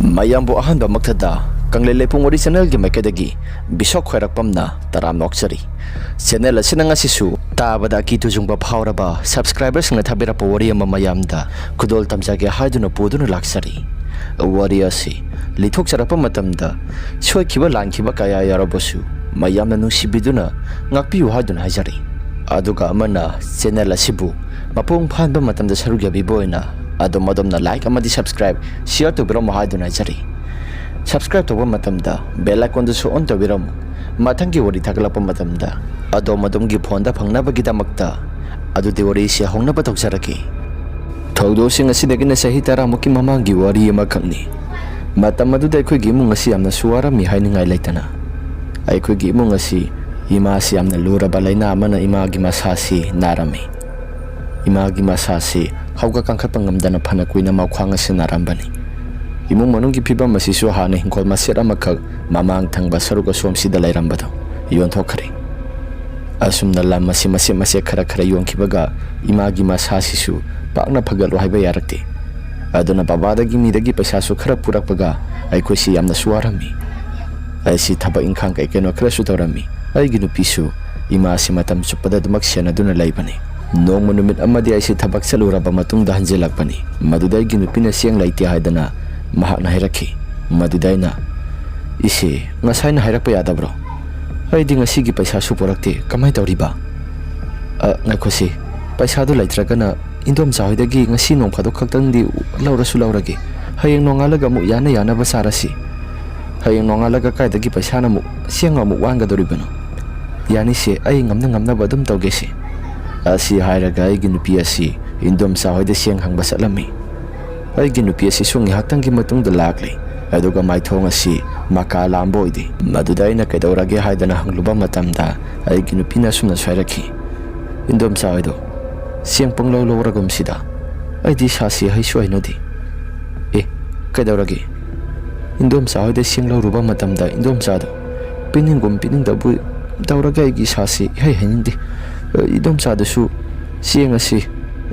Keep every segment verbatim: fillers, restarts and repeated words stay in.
ꯃꯌꯥꯝꯕꯨ ꯑꯍꯥꯟꯕꯃꯛꯇꯗ ꯀꯪꯂꯩ ꯂꯩꯄꯨꯡ ꯋꯥꯔꯤ ꯆꯦꯅꯦꯜꯒꯤ ꯃꯥꯏꯀꯩꯗꯒꯤ ꯕꯤꯁꯣꯛ ꯈ꯭ꯋꯥꯏꯔꯥꯛꯄꯝꯅ ꯇꯔꯥꯝꯅ ꯑꯣꯛꯆꯔꯤ꯫ ꯆꯦꯅꯦꯜ ꯑꯁꯤꯅ ꯉꯁꯤꯁꯨ ꯇꯥꯕꯗ ꯑꯀꯤ ꯇꯨꯖꯨꯡꯕ ꯐꯥꯎꯔꯕ ꯁꯕꯁꯀ꯭ꯔꯥꯏꯕꯔꯁꯤꯡꯅ ꯊꯥꯕꯤꯔꯛꯄ ꯋꯥꯔꯤ ꯑꯃ ꯃꯌꯥꯝꯗ ꯈꯨꯗꯣꯜ ꯇꯝꯖꯒꯦ ꯍꯥꯏꯗꯨꯅ ꯄꯨꯗꯨꯅ ꯂꯥꯛꯆꯔꯤ꯫ ꯋꯥꯔꯤ ꯑꯁꯤ ꯂꯤꯊꯣꯛꯆꯔꯛꯄ ꯃꯇꯝꯗ ꯁꯣꯏꯈꯤꯕ ꯂꯥꯟꯈꯤꯕ ꯀꯌꯥ ꯌꯥꯎꯔꯕꯁꯨ ꯃꯌꯥꯝꯅ ꯅꯨꯡꯁꯤꯕꯤꯗꯨꯅ ꯉꯥꯛꯄꯤꯌꯨ ꯍꯥꯏꯗꯨꯅ ꯍꯥꯏꯖꯔꯤ꯫ ꯑꯗꯨꯒ ꯑꯃꯅ ꯆꯦꯅꯦꯜ ꯑꯁꯤꯕꯨ ꯃꯄꯨꯡ ꯐꯥꯍꯟꯕ ꯃꯇꯝꯗ ꯁꯔꯨꯛ ꯌꯥꯕꯤꯕ ꯑꯣꯏꯅ ꯑꯗꯣꯝ ꯑꯗꯣꯝꯅ ꯂꯥꯏꯛ ꯑꯃꯗꯤ ꯁꯕꯁꯀ꯭ꯔꯥꯏꯕ, ꯁꯤꯌꯔ ꯇꯧꯕꯤꯔꯝꯃꯨ ꯍꯥꯏꯗꯨꯅ ꯍꯥꯏꯖꯔꯤ꯫ ꯁꯕꯁꯀ꯭ꯔꯥꯏꯕ ꯇꯧꯕ ꯃꯇꯝꯗ ꯕꯦꯜ ꯑꯥꯏꯀꯣꯟꯗꯨꯁꯨ ꯑꯣꯟ ꯇꯧꯕꯤꯔꯝꯃꯨ꯫ ꯃꯊꯪꯒꯤ ꯋꯥꯔꯤ ꯊꯥꯒꯠꯂꯛꯄ ꯃꯇꯝꯗ ꯑꯗꯣꯝ ꯑꯗꯣꯝꯒꯤ ꯐꯣꯟꯗ ꯐꯪꯅꯕꯒꯤꯗꯃꯛꯇ꯫ ꯑꯗꯨꯗꯤ ꯋꯥꯔꯤꯁꯤ ꯍꯧꯅꯕ ꯇꯧꯖꯔꯛꯀꯦ꯫ ꯊꯧꯗꯣꯛꯁꯤꯡ ꯑꯁꯤꯗꯒꯤꯅ ꯆꯍꯤ ꯇꯔꯥꯃꯨꯛꯀꯤ ꯃꯃꯥꯡꯒꯤ ꯋꯥꯔꯤ ꯑꯃꯈꯛꯅꯤ꯫ ꯃꯇꯝ ꯑꯗꯨꯗ ꯑꯩꯈꯣꯏꯒꯤ ꯏꯃꯨꯡ ꯑꯁꯤ ꯌꯥꯝꯅꯁꯨ ꯋꯥꯔꯝꯃꯤ ꯍꯥꯏꯅꯤꯡꯉꯥꯏ ꯂꯩꯇꯅ꯫ ꯑꯩꯈꯣꯏꯒꯤ ꯏꯃꯨꯡ ꯑꯁꯤ ꯏꯃꯥꯁꯤ ꯌꯥꯝꯅ ꯂꯨꯔꯕ ꯂꯥꯏꯅꯥ ꯑꯃꯅ ꯏꯃꯥꯒꯤ ꯃꯁꯥꯁꯤ ꯅꯥꯔꯝꯃꯤ꯫ ꯏꯃꯥꯒꯤ ꯃꯁꯥꯁꯤ ꯍꯧꯒꯠ ꯀꯥꯡꯈꯠꯄ ꯉꯝꯗꯅ ꯐꯅ ꯀꯨꯏꯅ ꯃꯈ꯭ꯋꯥꯡ ꯑꯁꯤ ꯅꯥꯔꯝꯕꯅꯤ꯫ ꯏꯃꯨꯡ ꯃꯅꯨꯡꯒꯤ ꯐꯤꯕꯝ ꯑꯁꯤꯁꯨ ꯍꯥꯟꯅ ꯍꯤꯡꯈꯣꯜ ꯃꯆꯦꯠ ꯑꯃꯈꯛ ꯃꯃꯥꯡ ꯊꯪꯕ ꯁꯔꯨꯛ ꯑꯁꯣꯝꯁꯤꯗ ꯂꯩꯔꯝꯕꯗꯨ ꯌꯣꯟꯊꯣꯛꯈ꯭ꯔꯦ꯫ ꯑꯁꯨꯝꯅ ꯂꯝ ꯑꯁꯤ ꯃꯆꯦꯠ ꯃꯆꯦꯠ ꯈꯔ ꯈꯔ ꯌꯣꯟꯈꯤꯕꯒ ꯏꯃꯥꯒꯤ ꯃꯁꯥꯁꯤꯁꯨ ꯄꯥꯛꯅ ꯐꯒꯠꯂꯨ ꯍꯥꯏꯕ ꯌꯥꯔꯛꯇꯦ꯫ ꯑꯗꯨꯅ ꯕꯕꯥꯗꯒꯤ ꯃꯤꯗꯒꯤ ꯄꯩꯁꯥꯁꯨ ꯈꯔ ꯄꯨꯔꯛꯄꯒ ꯑꯩꯈꯣꯏꯁꯤ ꯌꯥꯝꯅꯁꯨ ꯋꯥꯔꯝꯃꯤ꯫ ꯑꯩꯁꯤ ꯊꯕꯛ ꯏꯪꯈꯥꯡ ꯀꯩ ꯀꯩꯅꯣ ꯈꯔꯁꯨ ꯇꯧꯔꯝꯃꯤ꯫ ꯑꯩꯒꯤ ꯅꯨꯄꯤꯁꯨ ꯏꯃꯥꯁꯤ ꯃꯇꯝ ꯆꯨꯞꯄꯗ ꯑꯗꯨꯃꯛ ꯁꯦꯟꯅꯗꯨꯅ ꯂꯩꯕꯅꯤ꯫ ꯅꯣꯡꯃ ꯅꯨꯃꯤꯠ ꯑꯃꯗꯤ ꯑꯩꯁꯤ ꯊꯕꯛ ꯆꯠꯂꯨꯔꯕ ꯃꯇꯨꯡꯗ ꯍꯟꯖꯤꯜꯂꯛꯄꯅꯤ꯫ ꯃꯗꯨꯗ ꯑꯩꯒꯤ ꯅꯨꯄꯤꯅ ꯆꯦꯡ ꯂꯩꯇꯦ ꯍꯥꯏꯗꯅ ꯃꯍꯥꯛꯅ ꯍꯥꯏꯔꯛꯈꯤ꯫ ꯃꯗꯨꯗ ꯑꯩꯅ, "ꯏꯆꯦ, ꯉꯁꯥꯏꯅ ꯍꯥꯏꯔꯛꯄ ꯌꯥꯗꯕ꯭ꯔꯣ? ꯑꯩꯗꯤ ꯉꯁꯤꯒꯤ ꯄꯩꯁꯥꯁꯨ ꯄꯨꯔꯛꯇꯦ, ꯀꯃꯥꯏꯅ ꯇꯧꯔꯤꯕ?" "ꯑ, ꯉꯥꯏꯈꯣꯁꯤ, ꯄꯩꯁꯥꯗꯨ ꯂꯩꯇ꯭ꯔꯒꯅ ꯏꯟꯗꯣꯝꯆꯥ ꯍꯣꯏꯗꯒꯤ ꯉꯁꯤ ꯅꯣꯡ ꯐꯥꯗꯣꯛ ꯈꯛꯇꯪꯗꯤ ꯂꯧꯔꯁꯨ ꯂꯧꯔꯒꯦ꯫ ꯍꯌꯦꯡ ꯅꯣꯡꯉꯥꯜꯂꯒ ꯑꯃꯨꯛ ꯌꯥꯅ ꯌꯥꯅꯕ ꯆꯥꯔꯁꯤ꯫ ꯍꯌꯦꯡ ꯅꯣꯡꯉꯥꯜꯂꯒ ꯀꯥꯏꯗꯒꯤ ꯄꯩꯁꯥꯅ ꯑꯃꯨꯛ ꯆꯦꯡ ꯑꯃꯨꯛ ꯋꯥꯟꯒꯗꯧꯔꯤꯕꯅꯣ? ꯌꯥꯅꯤꯁꯦ, ꯑꯩ ꯉꯝꯅ ꯉꯝꯅꯕ ꯑꯗꯨꯝ ꯇꯧꯒꯦꯁꯦ"꯫ ꯑꯁꯤ ꯍꯥꯏꯔꯒ ꯑꯩꯒꯤ ꯅꯨꯄꯤ ꯑꯁꯤ ꯏꯟꯗꯣꯝꯆꯥ ꯍꯣꯏꯗ ꯆꯦꯡ ꯍꯪꯕ ꯆꯠꯂꯝꯃꯤ꯫ ꯑꯩꯒꯤ ꯅꯨꯄꯤ ꯑꯁꯤꯁꯨ ꯉꯥꯏꯍꯥꯛꯇꯪꯒꯤ ꯃꯇꯨꯡꯗ ꯂꯥꯛꯂꯦ꯫ ꯑꯗꯨꯒ ꯃꯥꯏꯊꯣꯡ ꯑꯁꯤ ꯃꯀꯥ ꯂꯥꯝꯕ ꯑꯣꯏꯗꯦ꯫ ꯃꯗꯨꯗ ꯑꯩꯅ ꯀꯩꯗꯧꯔꯒꯦ ꯍꯥꯏꯗꯅ ꯍꯪꯂꯨꯕ ꯃꯇꯝꯗ ꯑꯩꯒꯤ ꯅꯨꯄꯤꯅ ꯑꯁꯨꯝꯅꯁꯨ ꯍꯥꯏꯔꯛꯈꯤ, "ꯏꯟꯗꯣꯝꯆꯥ ꯍꯣꯏꯗꯣ ꯆꯦꯡ ꯄꯪꯂꯧ ꯂꯧꯔꯒꯨꯝꯁꯤꯗ, ꯑꯩꯗꯤ ꯁꯥꯁꯤ ꯍꯩꯁꯨ ꯍꯩꯅꯗꯦ"꯫ "ꯑꯦ, ꯀꯩꯗꯧꯔꯒꯦ? ꯏꯟꯗꯣꯝꯆꯥ ꯍꯣꯏꯗ ꯆꯦꯡ ꯂꯧꯔꯨꯕ ꯃꯇꯝꯗ ꯏꯟꯗꯣꯝꯆꯥꯗꯣ ꯄꯤꯅꯤꯡꯒꯨꯝ ꯄꯤꯅꯤꯡꯗꯕꯨ ꯇꯧꯔꯒ ꯑꯩꯒꯤ ꯁꯥꯁꯤ ꯏꯍꯩ ꯍꯩꯅꯤꯡꯗꯦ꯫ ꯏꯟꯗꯣꯝꯆꯥꯗꯨꯁꯨ ꯆꯦꯡ ꯑꯁꯤ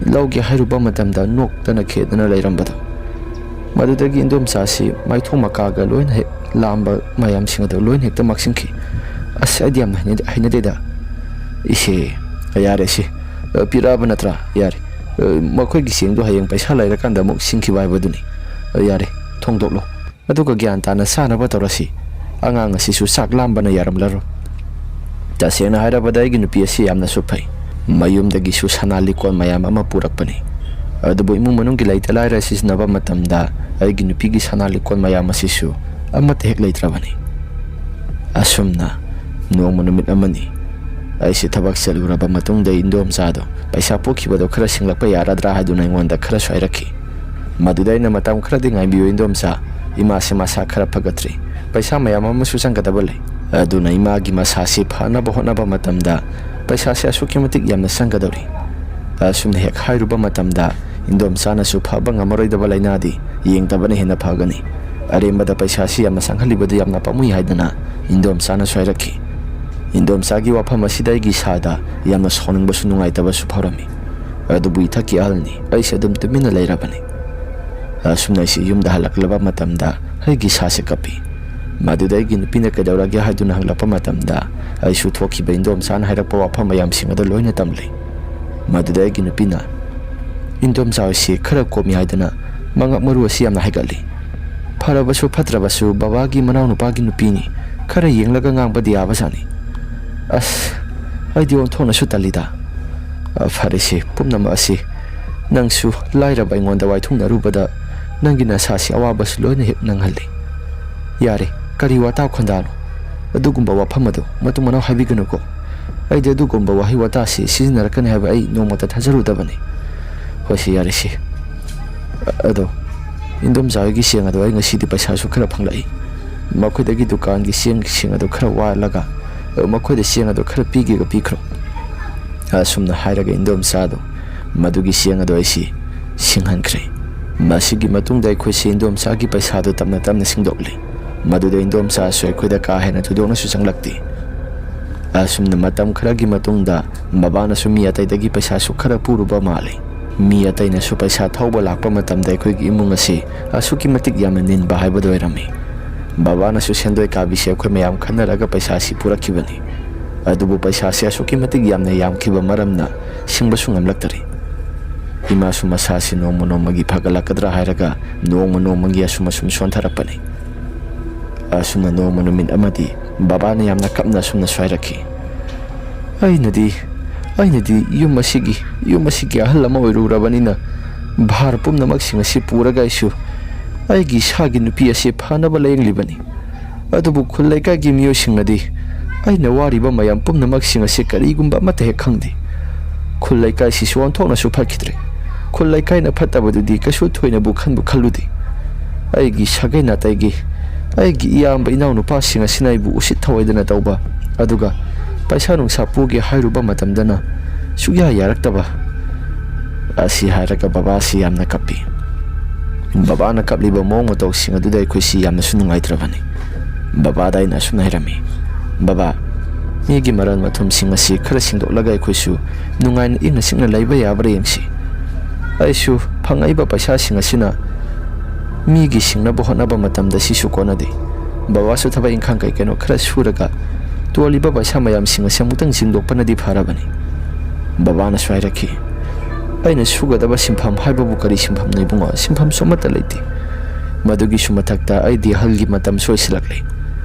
ꯂꯧꯒꯦ ꯍꯥꯏꯔꯨꯕ ꯃꯇꯝꯗ ꯅꯣꯛꯇꯅ ꯈꯦꯗꯅ ꯂꯩꯔꯝꯕꯗꯣ"꯫ ꯃꯗꯨꯗꯒꯤ ꯏꯟꯗꯣꯝꯆꯥꯁꯤ ꯃꯥꯏꯊꯣꯡ ꯃꯀꯥꯒ ꯂꯣꯏꯅ ꯍꯦꯛ ꯂꯥꯝꯕ ꯃꯌꯥꯝꯁꯤꯡ ꯑꯗꯨ ꯂꯣꯏꯅ ꯍꯦꯛꯇ ꯃꯛꯁꯤꯟꯈꯤ꯫ "ꯑꯁ, ꯑꯩꯗꯤ ꯌꯥꯝꯅ ꯍꯩꯅꯗꯦ, ꯍꯩꯅꯗꯦꯗ꯫ ꯏꯁꯦ, ꯌꯥꯔꯦ ꯁꯤ, ꯑ, ꯄꯤꯔꯛꯑꯕ ꯅꯠꯇ꯭ꯔꯥ? ꯌꯥꯔꯦ꯫ ꯑ, ꯃꯈꯣꯏꯒꯤ ꯆꯦꯡꯗꯣ ꯍꯌꯦꯡ ꯄꯩꯁꯥ ꯂꯩꯔꯀꯥꯟꯗ ꯑꯃꯨꯛ ꯁꯤꯡꯈꯤꯕ ꯍꯥꯏꯕꯗꯨꯅꯤ꯫ ꯑ, ꯌꯥꯔꯦ, ꯊꯣꯡꯗꯣꯛꯂꯣ꯫ ꯑꯗꯨꯒ ꯒ꯭ꯌꯥꯟ ꯇꯥꯅ ꯆꯥꯅꯕ ꯇꯧꯔꯁꯤ꯫ ꯑꯉꯥꯡ ꯑꯁꯤꯁꯨ ꯆꯥꯛ ꯂꯥꯝꯕꯅ ꯌꯥꯔꯝꯂꯔꯣꯏ꯫ ꯇꯁꯦꯡꯅ ꯍꯥꯏꯔꯕꯗ ꯑꯩꯒꯤ ꯅꯨꯄꯤ ꯑꯁꯤ ꯌꯥꯝꯅꯁꯨ ꯐꯩ꯫ ꯃꯌꯨꯝꯗꯒꯤꯁꯨ ꯁꯅꯥ ꯂꯤꯛꯀꯣꯟ ꯃꯌꯥꯝ ꯑꯃ ꯄꯨꯔꯛꯄꯅꯤ꯫ ꯑꯗꯨꯕꯨ ꯏꯃꯨꯡ ꯃꯅꯨꯡꯒꯤ ꯂꯩꯇ ꯂꯥꯏꯔ ꯁꯤꯖꯤꯟꯅꯕ ꯃꯇꯝꯗ ꯑꯩꯒꯤ ꯅꯨꯄꯤꯒꯤ ꯁꯅꯥ ꯂꯤꯛꯀꯣꯟ ꯃꯌꯥꯝ ꯑꯁꯤꯁꯨ ꯑꯃꯠꯇ ꯍꯦꯛ ꯂꯩꯇ꯭ꯔꯕꯅꯤ"꯫ ꯑꯁꯨꯝꯅ ꯅꯣꯡꯃ ꯅꯨꯃꯤꯠ ꯑꯃꯅꯤ꯫ ꯑꯩꯁꯦ ꯊꯕꯛ ꯆꯠꯂꯨꯔꯕ ꯃꯇꯨꯡꯗ ꯏꯟꯗꯣꯝꯆꯥꯗꯣ ꯄꯩꯁꯥ ꯄꯨꯈꯤꯕꯗꯣ ꯈꯔ ꯁꯤꯡꯂꯛꯄ ꯌꯥꯔꯗ꯭ꯔꯥ ꯍꯥꯏꯗꯨꯅ ꯑꯩꯉꯣꯟꯗ ꯈꯔꯁꯨ ꯍꯥꯏꯔꯛꯈꯤ꯫ ꯃꯗꯨꯗ ꯑꯩꯅ, "ꯃꯇꯝ ꯈꯔꯗꯤ ꯉꯥꯏꯕꯤꯌꯨ ꯏꯟꯗꯣꯝꯆꯥ, ꯏꯃꯥꯁꯦ ꯃꯁꯥ ꯈꯔ ꯐꯒꯠꯇ꯭ꯔꯤ, ꯄꯩꯁꯥ ꯃꯌꯥꯝ ꯑꯃꯁꯨ ꯆꯪꯒꯗꯕ ꯂꯩ, ꯑꯗꯨꯅ ꯏꯃꯥꯒꯤ ꯃꯁꯥꯁꯤ ꯐꯅꯕ ꯍꯣꯠꯅꯕ ꯃꯇꯝꯗ ꯄꯩꯁꯥꯁꯦ ꯑꯁꯨꯛꯀꯤ ꯃꯇꯤꯛ ꯌꯥꯝꯅ ꯆꯪꯒꯗꯧꯔꯤ"꯫ ꯑꯁꯨꯝꯅ ꯍꯦꯛ ꯍꯥꯏꯔꯨꯕ ꯃꯇꯝꯗ ꯏꯟꯗꯣꯝꯆꯥꯅꯁꯨ ꯐꯕ ꯉꯝꯃꯔꯣꯏꯗꯕ ꯂꯥꯏꯅꯥꯗꯤ ꯌꯦꯡꯗꯕꯅ ꯍꯦꯟꯅ ꯐꯒꯅꯤ꯫ ꯑꯔꯦꯝꯕꯗ ꯄꯩꯁꯥꯁꯤ ꯌꯥꯝꯅ ꯆꯪꯍꯜꯂꯤꯕꯗꯨ ꯌꯥꯝꯅ ꯄꯥꯝꯃꯨꯏ ꯍꯥꯏꯗꯅ ꯏꯟꯗꯣꯝꯆꯥꯅꯁꯨ ꯍꯥꯏꯔꯛꯈꯤ꯫ ꯏꯟꯗꯣꯝꯆꯥꯒꯤ ꯋꯥꯐꯝ ꯑꯁꯤꯗ ꯑꯩꯒꯤ ꯏꯁꯥꯗ ꯌꯥꯝꯅ ꯁꯥꯎꯅꯤꯡꯕꯁꯨ ꯅꯨꯡꯉꯥꯏꯇꯕꯁꯨ ꯐꯥꯎꯔꯝꯃꯤ꯫ ꯑꯗꯨꯕꯨ ꯏꯊꯛꯀꯤ ꯑꯍꯜꯅꯤ, ꯑꯩꯁꯦ ꯑꯗꯨꯝ ꯇꯨꯃꯤꯟꯅ ꯂꯩꯔꯕꯅꯤ꯫ ꯑꯁꯨꯝꯅ ꯑꯩꯁꯦ ꯌꯨꯝꯗ ꯍꯜꯂꯛꯂꯕ ꯃꯇꯝꯗ ꯑꯩꯒꯤ ꯏꯁꯥꯁꯦ ꯀꯞꯄꯤ꯫ ꯃꯗꯨꯗ ꯑꯩꯒꯤ ꯅꯨꯄꯤꯅ "ꯀꯩꯗꯧꯔꯒꯦ?" ꯍꯥꯏꯗꯨꯅ ꯍꯪꯂꯛꯄ ꯃꯇꯝꯗ ꯑꯩꯁꯨ ꯊꯣꯛꯈꯤꯕ ꯏꯟꯗꯣꯝꯆꯥꯅ ꯍꯥꯏꯔꯛꯄ ꯋꯥꯐꯝ ꯃꯌꯥꯝꯁꯤꯡ ꯑꯗꯨ ꯂꯣꯏꯅ ꯇꯝꯂꯤ꯫ ꯃꯗꯨꯗ ꯑꯩꯒꯤ ꯅꯨꯄꯤꯅ, "ꯏꯟꯗꯣꯝꯆꯥ ꯍꯣꯏꯁꯤ ꯈꯔ ꯀꯣꯝꯃꯤ ꯍꯥꯏꯗꯅ ꯃꯉꯛ ꯃꯔꯨ ꯑꯁꯤ ꯌꯥꯝꯅ ꯍꯥꯏꯒꯠꯂꯤ꯫ ꯐꯔꯕꯁꯨ ꯐꯠꯇ꯭ꯔꯕꯁꯨ ꯕꯕꯥꯒꯤ ꯃꯅꯥꯎꯅꯨꯄꯥꯒꯤ ꯅꯨꯄꯤꯅꯤ, ꯈꯔ ꯌꯦꯡꯂꯒ ꯉꯥꯡꯕꯗꯤ ꯌꯥꯕꯖꯥꯠꯅꯤ꯫ ꯑꯁ, ꯑꯩꯗꯤ ꯑꯣꯟꯊꯣꯛꯅꯁꯨ ꯇꯜꯂꯤꯗ꯫ ꯑ, ꯐꯔꯦꯁꯦ, ꯄꯨꯝꯅꯃꯛ ꯑꯁꯤ ꯅꯪꯁꯨ ꯂꯥꯏꯔꯕ ꯑꯩꯉꯣꯟꯗ ꯋꯥꯏꯊꯨꯡꯅꯔꯨꯕꯗ ꯅꯪꯒꯤ ꯅꯁꯥꯁꯤ ꯑꯋꯥꯕꯁꯨ ꯂꯣꯏꯅ ꯍꯦꯛ ꯅꯪꯍꯜꯂꯤ꯫ ꯌꯥꯔꯦ, ꯀꯔꯤ ꯋꯥꯇꯥ ꯈꯣꯟꯗꯥꯅꯣ? ꯑꯗꯨꯒꯨꯝꯕ ꯋꯥꯐꯝ ꯑꯗꯨ ꯃꯇꯨꯡ ꯃꯅꯥꯎ ꯍꯥꯏꯕꯤꯒꯅꯨꯀꯣ꯫ ꯑꯩꯗꯤ ꯑꯗꯨꯒꯨꯝꯕ ꯋꯥꯍꯩ ꯋꯥꯇꯥꯁꯤ ꯁꯤꯖꯤꯟꯅꯔꯛꯀꯅꯤ ꯍꯥꯏꯕ ꯑꯩ ꯅꯣꯡꯃꯇ ꯊꯥꯖꯔꯨꯗꯕꯅꯤ꯫ ꯍꯣꯏꯁꯦ, ꯌꯥꯔꯦꯁꯦ꯫ ꯑꯗꯣ ꯏꯟꯗꯣꯝꯆꯥ ꯍꯣꯏꯒꯤ ꯆꯦꯡ ꯑꯗꯣ ꯑꯩ ꯉꯁꯤꯗꯤ ꯄꯩꯁꯥꯁꯨ ꯈꯔ ꯐꯪꯂꯛꯏ꯫ ꯃꯈꯣꯏꯗꯒꯤ ꯗꯨꯀꯥꯟꯒꯤ ꯆꯦꯡꯁꯤꯡ ꯑꯗꯣ ꯈꯔ ꯋꯥꯠꯂꯒ ꯃꯈꯣꯏꯗ ꯆꯦꯡ ꯑꯗꯣ ꯈꯔ ꯄꯤꯒꯦꯒ ꯄꯤꯈ꯭ꯔꯣ"꯫ ꯑꯁꯨꯝꯅ ꯍꯥꯏꯔꯒ ꯏꯟꯗꯣꯝꯆꯥꯗꯣ ꯃꯗꯨꯒꯤ ꯆꯦꯡ ꯑꯗꯣ ꯑꯩꯁꯤ ꯁꯤꯡꯍꯟꯈ꯭ꯔꯦ꯫ ꯃꯁꯤꯒꯤ ꯃꯇꯨꯡꯗ ꯑꯩꯈꯣꯏꯁꯤ ꯏꯟꯗꯣꯝꯆꯥꯒꯤ ꯄꯩꯁꯥꯗꯨ ꯇꯞꯅ ꯇꯞꯅ ꯁꯤꯡꯗꯣꯛꯂꯤ꯫ ꯃꯗꯨꯗ ꯏꯟꯗꯣꯝꯆꯥꯁꯨ ꯑꯩꯈꯣꯏꯗ ꯀꯥ ꯍꯦꯟꯅ ꯊꯣꯏꯗꯣꯛꯅꯁꯨ ꯆꯪꯂꯛꯇꯦ꯫ ꯑꯁꯨꯝꯅ ꯃꯇꯝ ꯈꯔꯒꯤ ꯃꯇꯨꯡꯗ ꯃꯕꯥꯅꯁꯨ ꯃꯤ ꯑꯇꯩꯗꯒꯤ ꯄꯩꯁꯥꯁꯨ ꯈꯔ ꯄꯨꯔꯨꯕ ꯃꯥꯜꯂꯤ꯫ ꯃꯤ ꯑꯇꯩꯅꯁꯨ ꯄꯩꯁꯥ ꯊꯧꯕ ꯂꯥꯛꯄ ꯃꯇꯝꯗ ꯑꯩꯈꯣꯏꯒꯤ ꯏꯃꯨꯡ ꯑꯁꯤ ꯑꯁꯨꯛꯀꯤ ꯃꯇꯤꯛ ꯌꯥꯝꯅ ꯅꯤꯟꯕ ꯍꯥꯏꯕꯗꯨ ꯑꯣꯏꯔꯝꯃꯤ꯫ ꯕꯕꯥꯅꯁꯨ ꯁꯦꯟꯗꯣꯏ ꯀꯥꯕꯤꯁꯦ ꯑꯩꯈꯣꯏ ꯃꯌꯥꯝ ꯈꯟꯅꯔꯒ ꯄꯩꯁꯥ ꯑꯁꯤ ꯄꯨꯔꯛꯈꯤꯕꯅꯤ꯫ ꯑꯗꯨꯕꯨ ꯄꯩꯁꯥꯁꯦ ꯑꯁꯨꯛꯀꯤ ꯃꯇꯤꯛ ꯌꯥꯝꯅ ꯌꯥꯝꯈꯤꯕ ꯃꯔꯝꯅ ꯁꯤꯡꯕꯁꯨ ꯉꯝꯂꯛꯇꯔꯤ꯫ ꯏꯃꯥꯁꯨ ꯃꯁꯥꯁꯤ ꯅꯣꯡꯃ ꯅꯣꯡꯃꯒꯤ ꯐꯒꯠꯂꯛꯀꯗ꯭ꯔꯥ ꯍꯥꯏꯔꯒ ꯅꯣꯡꯃ ꯅꯣꯡꯃꯒꯤ ꯑꯁꯨꯝ ꯑꯁꯨꯝ ꯁꯣꯟꯊꯔꯛꯄꯅꯤ꯫ ꯑꯁꯨꯝꯅ ꯅꯣꯡꯃ ꯅꯨꯃꯤꯠ ꯑꯃꯗꯤ ꯕꯕꯥꯅ ꯌꯥꯝꯅ ꯀꯞꯅ ꯑꯁꯨꯝꯅꯁꯨ ꯍꯥꯏꯔꯛꯈꯤ, "ꯑꯩꯅꯗꯤ, ꯑꯩꯅꯗꯤ ꯌꯨꯝ ꯑꯁꯤꯒꯤ, ꯌꯨꯝ ꯑꯁꯤꯒꯤ ꯑꯍꯜ ꯑꯃ ꯑꯣꯏꯔꯨꯔꯕꯅꯤꯅ ꯚꯥꯔ ꯄꯨꯝꯅꯃꯛꯁꯤꯡ ꯑꯁꯤ ꯄꯨꯔꯒ ꯑꯩꯁꯨ ꯑꯩꯒꯤ ꯏꯁꯥꯒꯤ ꯅꯨꯄꯤ ꯑꯁꯤ ꯐꯅꯕ ꯂꯥꯌꯦꯡꯂꯤꯕꯅꯤ꯫ ꯑꯗꯨꯕꯨ ꯈꯨꯜ ꯂꯩꯀꯥꯏꯒꯤ ꯃꯤꯑꯣꯏꯁꯤꯡꯅꯗꯤ ꯑꯩꯅ ꯋꯥꯔꯤꯕ ꯃꯌꯥꯝ ꯄꯨꯝꯅꯃꯛꯁꯤꯡ ꯑꯁꯤ ꯀꯔꯤꯒꯨꯝꯕ ꯑꯃꯠꯇ ꯍꯦꯛ ꯈꯪꯗꯦ꯫ ꯈꯨꯜ ꯂꯩꯀꯥꯏꯁꯤꯁꯨ ꯑꯣꯟꯊꯣꯛꯅꯁꯨ ꯐꯠꯈꯤꯗ꯭ꯔꯦ꯫ ꯈꯨꯜ ꯂꯩꯀꯥꯏꯅ ꯐꯠꯇꯕꯗꯨꯗꯤ ꯀꯩꯁꯨ ꯊꯣꯏꯅꯕꯨ ꯈꯟꯕꯨ ꯈꯜꯂꯨꯗꯦ꯫ ꯑꯩꯒꯤ ꯁꯥꯒꯩ ꯅꯥꯇꯩꯒꯤ, ꯑꯩꯒꯤ ꯏꯌꯥꯝꯕ ꯏꯅꯥꯎꯅꯨꯄꯥꯁꯤꯡ ꯑꯁꯤꯅ ꯑꯩꯕꯨ ꯎꯁꯤꯠ ꯊꯑꯣꯏꯗꯅ ꯇꯧꯕ, ꯑꯗꯨꯒ ꯄꯩꯁꯥ ꯅꯨꯡꯁꯥ ꯄꯨꯒꯦ ꯍꯥꯏꯔꯨꯕ ꯃꯇꯝꯗꯅ ꯁꯨꯛꯌꯥ ꯌꯥꯔꯛꯇꯕ" ꯑꯁꯤ ꯍꯥꯏꯔꯒ ꯕꯕꯥꯁꯤ ꯌꯥꯝꯅ ꯀꯞꯄꯤ꯫ ꯕꯕꯥꯅ ꯀꯞꯂꯤꯕ ꯃꯑꯣꯡ ꯃꯇꯧꯁꯤꯡ ꯑꯗꯨꯗ ꯑꯩꯈꯣꯏꯁꯤ ꯌꯥꯝꯅꯁꯨ ꯅꯨꯡꯉꯥꯏꯇ꯭ꯔꯕꯅꯤ꯫ ꯕꯕꯥꯗ ꯑꯩꯅ ꯑꯁꯨꯝꯅ ꯍꯥꯏꯔꯝꯃꯤ, "ꯕꯕꯥ, ꯃꯤꯒꯤ ꯃꯔꯜ ꯃꯊꯨꯝꯁꯤꯡ ꯑꯁꯤ ꯈꯔ ꯁꯤꯡꯗꯣꯛꯂꯒ ꯑꯩꯈꯣꯏꯁꯨ ꯅꯨꯡꯉꯥꯏꯅ ꯏꯪꯅ ꯆꯤꯛꯅ ꯂꯩꯕ ꯌꯥꯕ꯭ꯔꯥ ꯌꯦꯡꯁꯤ꯫ ꯑꯩꯁꯨ ꯐꯪꯉꯛꯏꯕ ꯄꯩꯁꯥꯁꯤꯡ ꯑꯁꯤꯅ ꯃꯤꯒꯤ ꯁꯤꯡꯅꯕ ꯍꯣꯠꯅꯕ ꯃꯇꯝꯗ ꯁꯤꯁꯨ ꯀꯣꯟꯅꯗꯦ꯫ ꯕꯕꯥꯁꯨ ꯊꯕꯛ ꯏꯪꯈꯥꯡ ꯀꯩ ꯀꯩꯅꯣ ꯈꯔ ꯁꯨꯔꯒ ꯇꯣꯜꯂꯤꯕ ꯄꯩꯁꯥ ꯃꯌꯥꯝꯁꯤꯡ ꯑꯁꯤ ꯑꯃꯨꯛꯇꯪ ꯁꯤꯡꯗꯣꯛꯄꯅꯗꯤ ꯐꯔꯕꯅꯤ꯫" ꯕꯕꯥꯅꯁꯨ ꯍꯥꯏꯔꯛꯈꯤ, "ꯑꯩꯅ ꯁꯨꯒꯗꯕ ꯁꯤꯟꯐꯝ ꯍꯥꯏꯕꯕꯨ ꯀꯔꯤ ꯁꯤꯟꯐꯝꯅꯣ ꯏꯕꯨꯡꯉꯣ? ꯁꯤꯟꯐꯝꯁꯨ ꯑꯃꯠꯇ ꯂꯩꯇꯦ꯫ ꯃꯗꯨꯒꯤꯁꯨ ꯃꯊꯛꯇ ꯑꯩꯗꯤ ꯑꯍꯜꯒꯤ ꯃꯇꯝꯁꯨ ꯑꯣꯏꯁꯤꯜꯂꯛꯂꯦ꯫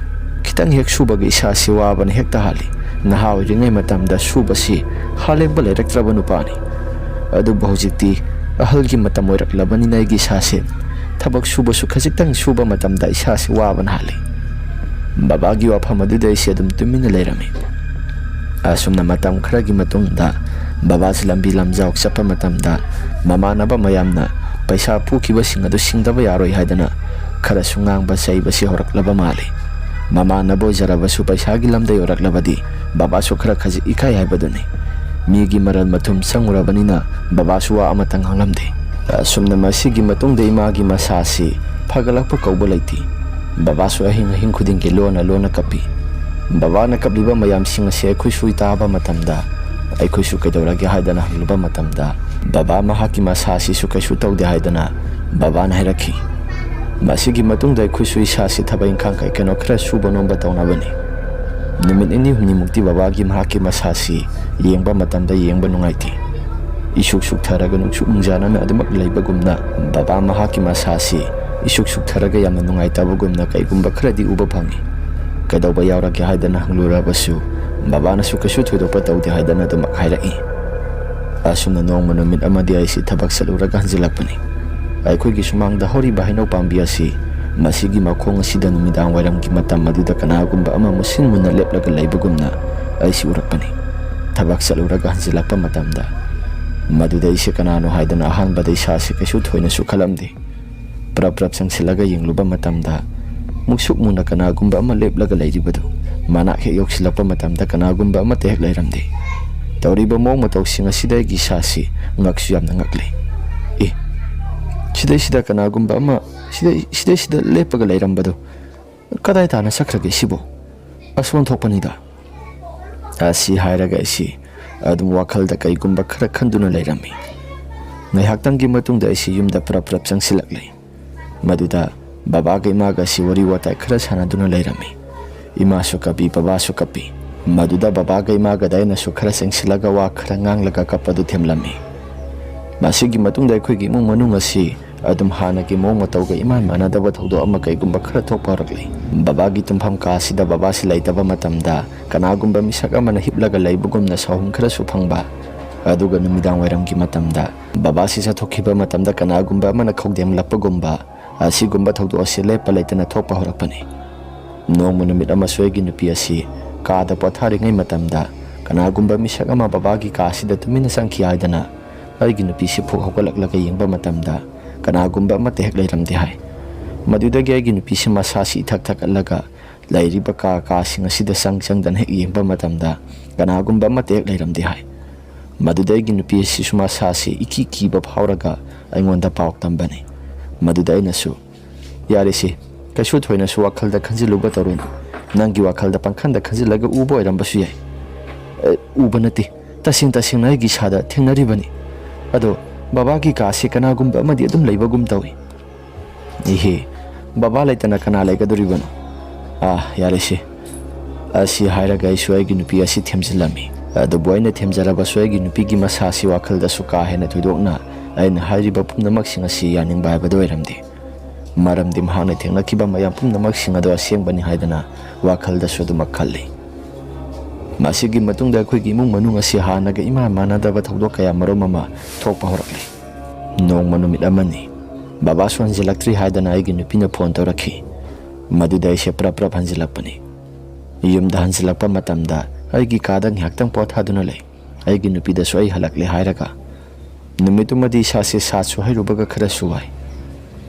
ꯈꯤꯇꯪ ꯍꯦꯛ ꯁꯨꯕꯒ ꯏꯁꯥꯁꯤ ꯋꯥꯕꯅ ꯍꯦꯛꯇ ꯍꯥꯜꯂꯤ꯫ ꯅꯍꯥ ꯑꯣꯏꯔꯤꯉꯩ ꯃꯇꯝꯗ ꯁꯨꯕꯁꯤ ꯍꯥꯂꯦꯡꯕ ꯂꯩꯔꯛꯇ꯭ꯔꯕ ꯅꯨꯄꯥꯅꯤ꯫ ꯑꯗꯨꯕꯨ ꯍꯧꯖꯤꯛꯇꯤ ꯑꯍꯜꯒꯤ ꯃꯇꯝ ꯑꯣꯏꯔꯛꯂꯕꯅꯤꯅ ꯑꯩꯒꯤ ꯏꯁꯥꯁꯦ ꯊꯕꯛ ꯁꯨꯕꯁꯨ ꯈꯖꯤꯛꯇꯪ ꯁꯨꯕ ꯃꯇꯝꯗ ꯏꯁꯥꯁꯤ ꯋꯥꯕꯅ ꯍꯥꯜꯂꯤ꯫" ꯕꯕꯥꯒꯤ ꯋꯥꯐꯝ ꯑꯗꯨꯗ ꯑꯩꯁꯦ ꯑꯗꯨꯝ ꯇꯨꯃꯤꯟꯅ ꯂꯩꯔꯝꯃꯤ꯫ ꯑꯁꯨꯝꯅ ꯃꯇꯝ ꯈꯔꯒꯤ ꯃꯇꯨꯡꯗ ꯕꯕꯥꯁꯤ ꯂꯝꯕꯤ ꯂꯝꯖꯥꯎ ꯆꯠꯄ ꯃꯇꯝꯗ ꯃꯃꯥꯟꯅꯕ ꯃꯌꯥꯝꯅ ꯄꯩꯁꯥ ꯄꯨꯈꯤꯕꯁꯤꯡ ꯑꯗꯨ ꯁꯤꯡꯗꯕ ꯌꯥꯔꯣꯏ ꯍꯥꯏꯗꯅ ꯈꯔꯁꯨ ꯉꯥꯡꯕ ꯆꯩꯕꯁꯤ ꯍꯧꯔꯛꯂꯕ ꯃꯥꯜꯂꯤ꯫ ꯃꯃꯥꯟꯅꯕ ꯑꯣꯏꯖꯔꯕꯁꯨ ꯄꯩꯁꯥꯒꯤ ꯂꯝꯗ ꯌꯧꯔꯛꯂꯕꯗꯤ ꯕꯕꯥꯁꯨ ꯈꯔ ꯈꯖꯤꯛ ꯏꯀꯥꯏ ꯍꯥꯏꯕꯗꯨꯅꯤ꯫ ꯃꯤꯒꯤ ꯃꯔꯜ ꯃꯊꯨꯝ ꯆꯪꯉꯨꯔꯕꯅꯤꯅ ꯕꯕꯥꯁꯨ ꯋꯥ ꯑꯃꯇ ꯉꯥꯡꯂꯝꯗꯦ꯫ ꯑꯁꯨꯝꯅ ꯃꯁꯤꯒꯤ ꯃꯇꯨꯡꯗ ꯏꯃꯥꯒꯤ ꯃꯁꯥꯁꯤ ꯐꯒꯠꯂꯛꯄ ꯀꯧꯕ ꯂꯩꯇꯦ꯫ ꯕꯕꯥꯁꯨ ꯑꯍꯤꯡ ꯑꯍꯤꯡ ꯈꯨꯗꯤꯡꯒꯤ ꯂꯣꯟꯅ ꯂꯣꯟꯅ ꯀꯞꯄꯤ꯫ ꯕꯕꯥꯅ ꯀꯞꯂꯤꯕ ꯃꯌꯥꯝꯁꯤꯡ ꯑꯁꯤ ꯑꯩꯈꯣꯏꯁꯨ ꯇꯥꯕ ꯃꯇꯝꯗ, ꯑꯩꯈꯣꯏꯁꯨ ꯀꯩꯗꯧꯔꯒꯦ ꯍꯥꯏꯗꯅ ꯍꯪꯂꯨꯕ ꯃꯇꯝꯗ, ꯕꯕꯥ ꯃꯍꯥꯛꯀꯤ ꯃꯁꯥ ꯑꯁꯤꯁꯨ ꯀꯩꯁꯨ ꯇꯧꯗꯦ ꯍꯥꯏꯗꯅ ꯕꯕꯥꯅ ꯍꯥꯏꯔꯛꯈꯤ꯫ ꯃꯁꯤꯒꯤ ꯃꯇꯨꯡꯗ ꯑꯩꯈꯣꯏꯁꯨ ꯏꯁꯥꯁꯤ ꯊꯕꯛ ꯏꯪꯈꯥꯡ ꯀꯩ ꯀꯩꯅꯣ ꯈꯔ ꯁꯨꯕ ꯅꯣꯝꯕ ꯇꯧꯅꯕꯅꯤ꯫ ꯅꯨꯃꯤꯠ ꯅꯤꯅꯤ ꯍꯨꯝꯅꯤꯃꯨꯛꯇꯤ ꯕꯕꯥꯒꯤ ꯃꯍꯥꯛꯀꯤ ꯃꯁꯥꯁꯤ ꯌꯦꯡꯕ ꯃꯇꯝꯗ ꯌꯦꯡꯕ ꯅꯨꯡꯉꯥꯏꯇꯦ꯫ ꯏꯁꯨꯛ ꯁꯨꯛꯊꯔꯒ ꯅꯨꯡꯁꯨꯛ ꯅꯨꯡꯖꯥꯅꯅ ꯑꯗꯨꯃꯛ ꯂꯩꯕꯒꯨꯝꯅ ꯕꯕꯥ ꯃꯍꯥꯛꯀꯤ ꯃꯁꯥꯁꯤ ꯏꯁꯨꯛ ꯁꯨꯛꯊꯔꯒ ꯌꯥꯝꯅ ꯅꯨꯡꯉꯥꯏꯇꯕꯒꯨꯝꯅ ꯀꯩꯒꯨꯝꯕ ꯈꯔꯗꯤ ꯎꯕ ꯐꯪꯏ꯫ ꯀꯩꯗꯧꯕ ꯌꯥꯎꯔꯒꯦ ꯍꯥꯏꯗꯅ ꯍꯪꯂꯨꯔꯕꯁꯨ ꯕꯕꯥꯅꯁꯨ ꯀꯩꯁꯨ ꯊꯣꯏꯗꯣꯛꯄ ꯇꯧꯗꯦ ꯍꯥꯏꯗꯅ ꯑꯗꯨꯃꯛ ꯍꯥꯏꯔꯛꯏ꯫ ꯑꯁꯨꯝꯅ ꯅꯣꯡꯃ ꯅꯨꯃꯤꯠ ꯑꯃꯗꯤ ꯑꯩꯁꯤ ꯊꯕꯛ ꯆꯠꯂꯨꯔꯒ ꯍꯟꯖꯤꯜꯂꯛꯄꯅꯤ꯫ ꯑꯩꯈꯣꯏꯒꯤ ꯁꯨꯃꯥꯡꯗ ꯍꯧꯔꯤꯕ ꯍꯩꯅꯧ ꯄꯥꯝꯕꯤ ꯑꯁꯤ ꯃꯁꯤꯒꯤ ꯃꯈꯣꯡ ꯑꯁꯤꯗ ꯅꯨꯃꯤꯗꯥꯡ ꯋꯥꯏꯔꯝꯒꯤ ꯃꯇꯝ ꯑꯗꯨꯗ ꯀꯅꯥꯒꯨꯝꯕ ꯑꯃ ꯃꯨꯁꯤꯟ ꯃꯨꯟꯅ ꯂꯦꯞꯂꯒ ꯂꯩꯕꯒꯨꯝꯅ ꯑꯩꯁꯤ ꯎꯔꯛꯄꯅꯤ꯫ ꯊꯕꯛ ꯆꯠꯂꯨꯔꯒ ꯍꯟꯖꯤꯜꯂꯛꯄ ꯃꯇꯝꯗ ꯃꯗꯨꯗ ꯑꯩꯁꯦ ꯀꯅꯥꯅꯣ ꯍꯥꯏꯗꯅ ꯑꯍꯥꯟꯕꯗ ꯏꯁꯥꯁꯤ ꯀꯩꯁꯨ ꯊꯣꯏꯅꯁꯨ ꯈꯜꯂꯝꯗꯦ꯫ ꯄ꯭ꯔꯞ ꯄ꯭ꯔꯞ ꯆꯪꯁꯤꯜꯂꯒ ꯌꯦꯡꯂꯨꯕ ꯃꯇꯝꯗ ꯃꯨꯛꯁꯨꯛ ꯃꯨꯅ ꯀꯅꯥꯒꯨꯝꯕ ꯑꯃ ꯂꯦꯞꯂꯒ ꯂꯩꯔꯤꯕꯗꯨ ꯃꯅꯥꯛ ꯍꯦꯛ ꯌꯧꯁꯤꯜꯂꯛꯄ ꯃꯇꯝꯗ ꯀꯅꯥꯒꯨꯝꯕ ꯑꯃꯠꯇ ꯍꯦꯛ ꯂꯩꯔꯝꯗꯦ꯫ ꯇꯧꯔꯤꯕ ꯃꯑꯣꯡ ꯃꯇꯧꯁꯤꯡ ꯑꯁꯤꯗ ꯑꯩꯒꯤ ꯏꯁꯥꯁꯤ ꯉꯛꯁꯨ ꯌꯥꯝꯅ ꯉꯛꯂꯦ꯫ ꯑꯦ, ꯁꯤꯗꯩꯁꯤꯗ ꯀꯅꯥꯒꯨꯝꯕ ꯑꯃ ꯁꯤꯗꯩ-, ꯁꯤꯗꯩꯁꯤꯗ ꯂꯦꯞꯄꯒ ꯂꯩꯔꯝꯕꯗꯨ ꯀꯗꯥꯏ ꯇꯥꯅ ꯆꯠꯈ꯭ꯔꯒꯦ ꯁꯤꯕꯨ? ꯑꯁ, ꯑꯣꯟꯊꯣꯛꯄꯅꯤꯗ꯫ ꯑꯁꯤ ꯍꯥꯏꯔꯒ ꯑꯩꯁꯤ ꯑꯗꯨꯝ ꯋꯥꯈꯜꯗ ꯀꯩꯒꯨꯝꯕ ꯈꯔ ꯈꯟꯗꯨꯅ ꯂꯩꯔꯝꯃꯤ꯫ ꯉꯥꯏꯍꯥꯛꯇꯪꯒꯤ ꯃꯇꯨꯡꯗ ꯑꯩꯁꯤ ꯌꯨꯝꯗ ꯄ꯭ꯔꯞ ꯄ꯭ꯔꯞ ꯆꯪꯁꯤꯜꯂꯛꯂꯦ꯫ ꯃꯗꯨꯗ ꯕꯕꯥꯒ ꯏꯃꯥꯒ ꯑꯁꯤ ꯋꯥꯔꯤ ꯋꯥꯇꯥꯏ ꯈꯔ ꯁꯥꯟꯅꯗꯨꯅ ꯂꯩꯔꯝꯃꯤ꯫ ꯏꯃꯥꯁꯨ ꯀꯞꯄꯤ, ꯕꯕꯥꯁꯨ ꯀꯞꯄꯤ꯫ ꯃꯗꯨꯗ ꯕꯕꯥꯒ ꯏꯃꯥꯒꯗ ꯑꯩꯅꯁꯨ ꯈꯔ ꯆꯪꯁꯤꯜꯂꯒ ꯋꯥ ꯈꯔ ꯉꯥꯡꯂꯒ ꯀꯞꯄꯗꯨ ꯊꯦꯝꯂꯝꯃꯤ꯫ ꯃꯁꯤꯒꯤ ꯃꯇꯨꯡꯗ ꯑꯩꯈꯣꯏꯒꯤ ꯏꯃꯨꯡ ꯃꯅꯨꯡ ꯑꯁꯤ ꯑꯗꯨꯝ ꯍꯥꯟꯅꯒꯤ ꯃꯑꯣꯡ ꯃꯇꯧꯒ ꯏꯃꯥꯟ ꯃꯥꯟꯅꯗꯕ ꯊꯧꯗꯣꯛ ꯑꯃ ꯀꯩꯒꯨꯝꯕ ꯈꯔ ꯊꯣꯛꯄ ꯍꯧꯔꯛꯂꯤ꯫ ꯕꯕꯥꯒꯤ ꯇꯨꯝꯐꯝ ꯀꯥ ꯑꯁꯤꯗ ꯕꯕꯥꯁꯤ ꯂꯩꯇꯕ ꯃꯇꯝꯗ ꯀꯅꯥꯒꯨꯝꯕ ꯃꯤꯁꯛ ꯑꯃꯅ ꯍꯤꯞꯂꯒ ꯂꯩꯕꯒꯨꯝꯅ ꯁꯥꯎꯍꯨꯝ ꯈꯔꯁꯨ ꯐꯪꯕ꯫ ꯑꯗꯨꯒ ꯅꯨꯃꯤꯗꯥꯡ ꯋꯥꯏꯔꯝꯒꯤ ꯃꯇꯝꯗ ꯕꯕꯥꯁꯤ ꯆꯠꯊꯣꯛꯈꯤꯕ ꯃꯇꯝꯗ ꯀꯅꯥꯒꯨꯝꯕ ꯑꯃꯅ ꯈꯧꯗꯦꯝꯂꯛꯄꯒꯨꯝꯕ, ꯑꯁꯤꯒꯨꯝꯕ ꯊꯧꯗꯣꯛ ꯑꯁꯤ ꯂꯦꯞꯄ ꯂꯩꯇꯅ ꯊꯣꯛꯄ ꯍꯧꯔꯛꯄꯅꯤ꯫ ꯅꯣꯡꯃ ꯅꯨꯃꯤꯠ ꯑꯃꯁꯨ ꯑꯩꯒꯤ ꯅꯨꯄꯤ ꯑꯁꯤ ꯀꯥꯗ ꯄꯣꯊꯥꯔꯤꯉꯩ ꯃꯇꯝꯗ ꯀꯅꯥꯒꯨꯝꯕ ꯃꯤꯁꯛ ꯑꯃ ꯕꯕꯥꯒꯤ ꯀꯥ ꯑꯁꯤꯗ ꯇꯨꯃꯤꯟꯅ ꯆꯪꯈꯤ ꯍꯥꯏꯗꯅ ꯑꯩꯒꯤ ꯅꯨꯄꯤꯁꯤ ꯐꯨꯛ ꯍꯧꯒꯠꯂꯛꯂꯒ ꯌꯦꯡꯕ ꯃꯇꯝꯗ ꯀꯅꯥꯒꯨꯝꯕ ꯑꯃꯠꯇ ꯍꯦꯛ ꯂꯩꯔꯝꯗꯦ ꯍꯥꯏ꯫ ꯃꯗꯨꯗꯒꯤ ꯑꯩꯒꯤ ꯅꯨꯄꯤꯁꯤ ꯃꯁꯥꯁꯤ ꯏꯊꯛ ꯊꯛꯀꯠꯂꯒ ꯂꯩꯔꯤꯕ ꯀꯥ ꯀꯥꯁꯤꯡ ꯑꯁꯤꯗ ꯆꯪ ꯆꯪꯗꯅ ꯍꯦꯛ ꯌꯦꯡꯕ ꯃꯇꯝꯗ ꯀꯅꯥꯒꯨꯝꯕ ꯑꯃꯠꯇ ꯍꯦꯛ ꯂꯩꯔꯝꯗꯦ ꯍꯥꯏ꯫ ꯃꯗꯨꯗ ꯑꯩꯒꯤ ꯅꯨꯄꯤ ꯑꯁꯤꯁꯨ ꯃꯁꯥꯁꯤ ꯏꯀꯤ ꯀꯤꯕ ꯐꯥꯎꯔꯒ ꯑꯩꯉꯣꯟꯗ ꯄꯥꯎ ꯇꯝꯕꯅꯤ꯫ ꯃꯗꯨꯗ ꯑꯩꯅꯁꯨ, "ꯌꯥꯔꯦꯁꯦ, ꯀꯩꯁꯨ ꯊꯣꯏꯅꯁꯨ ꯋꯥꯈꯜꯗ ꯈꯟꯖꯤꯜꯂꯨꯕ ꯇꯧꯔꯨꯅꯨ꯫ ꯅꯪꯒꯤ ꯋꯥꯈꯜꯗ ꯄꯪꯈꯟꯗ ꯈꯟꯖꯤꯜꯂꯒ ꯎꯕ ꯑꯣꯏꯔꯝꯕꯁꯨ ꯌꯥꯏ"꯫ "ꯑꯦ, ꯎꯕ ꯅꯠꯇꯦ, ꯇꯁꯦꯡ ꯇꯁꯦꯡꯅ ꯑꯩꯒꯤ ꯏꯁꯥꯗ ꯊꯦꯡꯅꯔꯤꯕꯅꯤ"꯫ "ꯑꯗꯣ ꯕꯕꯥꯒꯤ ꯀꯥꯁꯤ ꯀꯅꯥꯒꯨꯝꯕ ꯑꯃꯗꯤ ꯑꯗꯨꯝ ꯂꯩꯕꯒꯨꯝ ꯇꯧꯏ꯫" "ꯏꯍꯦ, ꯕꯕꯥ ꯂꯩꯇꯅ ꯀꯅꯥ ꯂꯩꯒꯗꯣꯔꯤꯕꯅꯣ? ꯑꯥ, ꯌꯥꯔꯦꯁꯦ꯫" ꯑꯁꯤ ꯍꯥꯏꯔꯒ ꯑꯩꯁꯨ ꯑꯩꯒꯤ ꯅꯨꯄꯤ ꯑꯁꯤ ꯊꯦꯝꯖꯤꯜꯂꯝꯃꯤ꯫ ꯑꯗꯨꯕꯨ ꯑꯩꯅ ꯊꯦꯝꯖꯔꯕꯁꯨ ꯑꯩꯒꯤ ꯅꯨꯄꯤꯒꯤ ꯃꯁꯥꯁꯤ ꯋꯥꯈꯜꯗꯁꯨ ꯀꯥ ꯍꯦꯟꯅ ꯊꯣꯏꯗꯣꯛꯅ ꯑꯩꯅ ꯍꯥꯏꯔꯤꯕ ꯄꯨꯝꯅꯃꯛꯁꯤꯡ ꯑꯁꯤ ꯌꯥꯅꯤꯡꯕ ꯍꯥꯏꯕꯗꯨ ꯑꯣꯏꯔꯝꯗꯦ꯫ ꯃꯔꯝꯗꯤ ꯃꯍꯥꯛꯅ ꯊꯦꯡꯅꯈꯤꯕ ꯃꯌꯥꯝ ꯄꯨꯝꯅꯃꯛꯁꯤꯡ ꯑꯗꯨ ꯑꯁꯦꯡꯕꯅꯤ ꯍꯥꯏꯗꯅ ꯋꯥꯈꯜꯗꯁꯨ ꯑꯗꯨꯃꯛ ꯈꯜꯂꯤ꯫ ꯃꯁꯤꯒꯤ ꯃꯇꯨꯡꯗ ꯑꯩꯈꯣꯏꯒꯤ ꯏꯃꯨꯡ ꯃꯅꯨꯡ ꯑꯁꯤ ꯍꯥꯟꯅꯒ ꯏꯃꯥꯟ ꯃꯥꯟꯅꯗꯕ ꯊꯧꯗꯣꯛ ꯀꯌꯥ ꯃꯔꯨꯝ ꯑꯃ ꯊꯣꯛꯄ ꯍꯧꯔꯛꯂꯤ꯫ ꯅꯣꯡꯃ ꯅꯨꯃꯤꯠ ꯑꯃꯅꯤ, ꯕꯕꯥꯁꯨ ꯍꯟꯖꯤꯜꯂꯛꯇ꯭ꯔꯤ ꯍꯥꯏꯗꯅ ꯑꯩꯒꯤ ꯅꯨꯄꯤꯅ ꯐꯣꯟ ꯇꯧꯔꯛꯈꯤ꯫ ꯃꯗꯨꯗ ꯑꯩꯁꯦ ꯄ꯭ꯔꯞ ꯄ꯭ꯔꯞ ꯍꯟꯖꯤꯜꯂꯛꯄꯅꯤ꯫ ꯌꯨꯝꯗ ꯍꯟꯖꯤꯜꯂꯛꯄ ꯃꯇꯝꯗ ꯑꯩꯒꯤ ꯀꯥꯗ ꯉꯥꯏꯍꯥꯛꯇꯪ ꯄꯣꯊꯥꯗꯨꯅ ꯂꯩ꯫ ꯑꯩꯒꯤ ꯅꯨꯄꯤꯗꯁꯨ ꯑꯩ ꯍꯜꯂꯛꯂꯦ ꯍꯥꯏꯔꯒ, ꯅꯨꯃꯤꯠꯇꯨꯃꯗꯤ ꯏꯁꯥꯁꯦ ꯁꯥꯁꯨ ꯍꯩꯔꯨꯕꯒ ꯈꯔꯁꯨ ꯋꯥꯏ꯫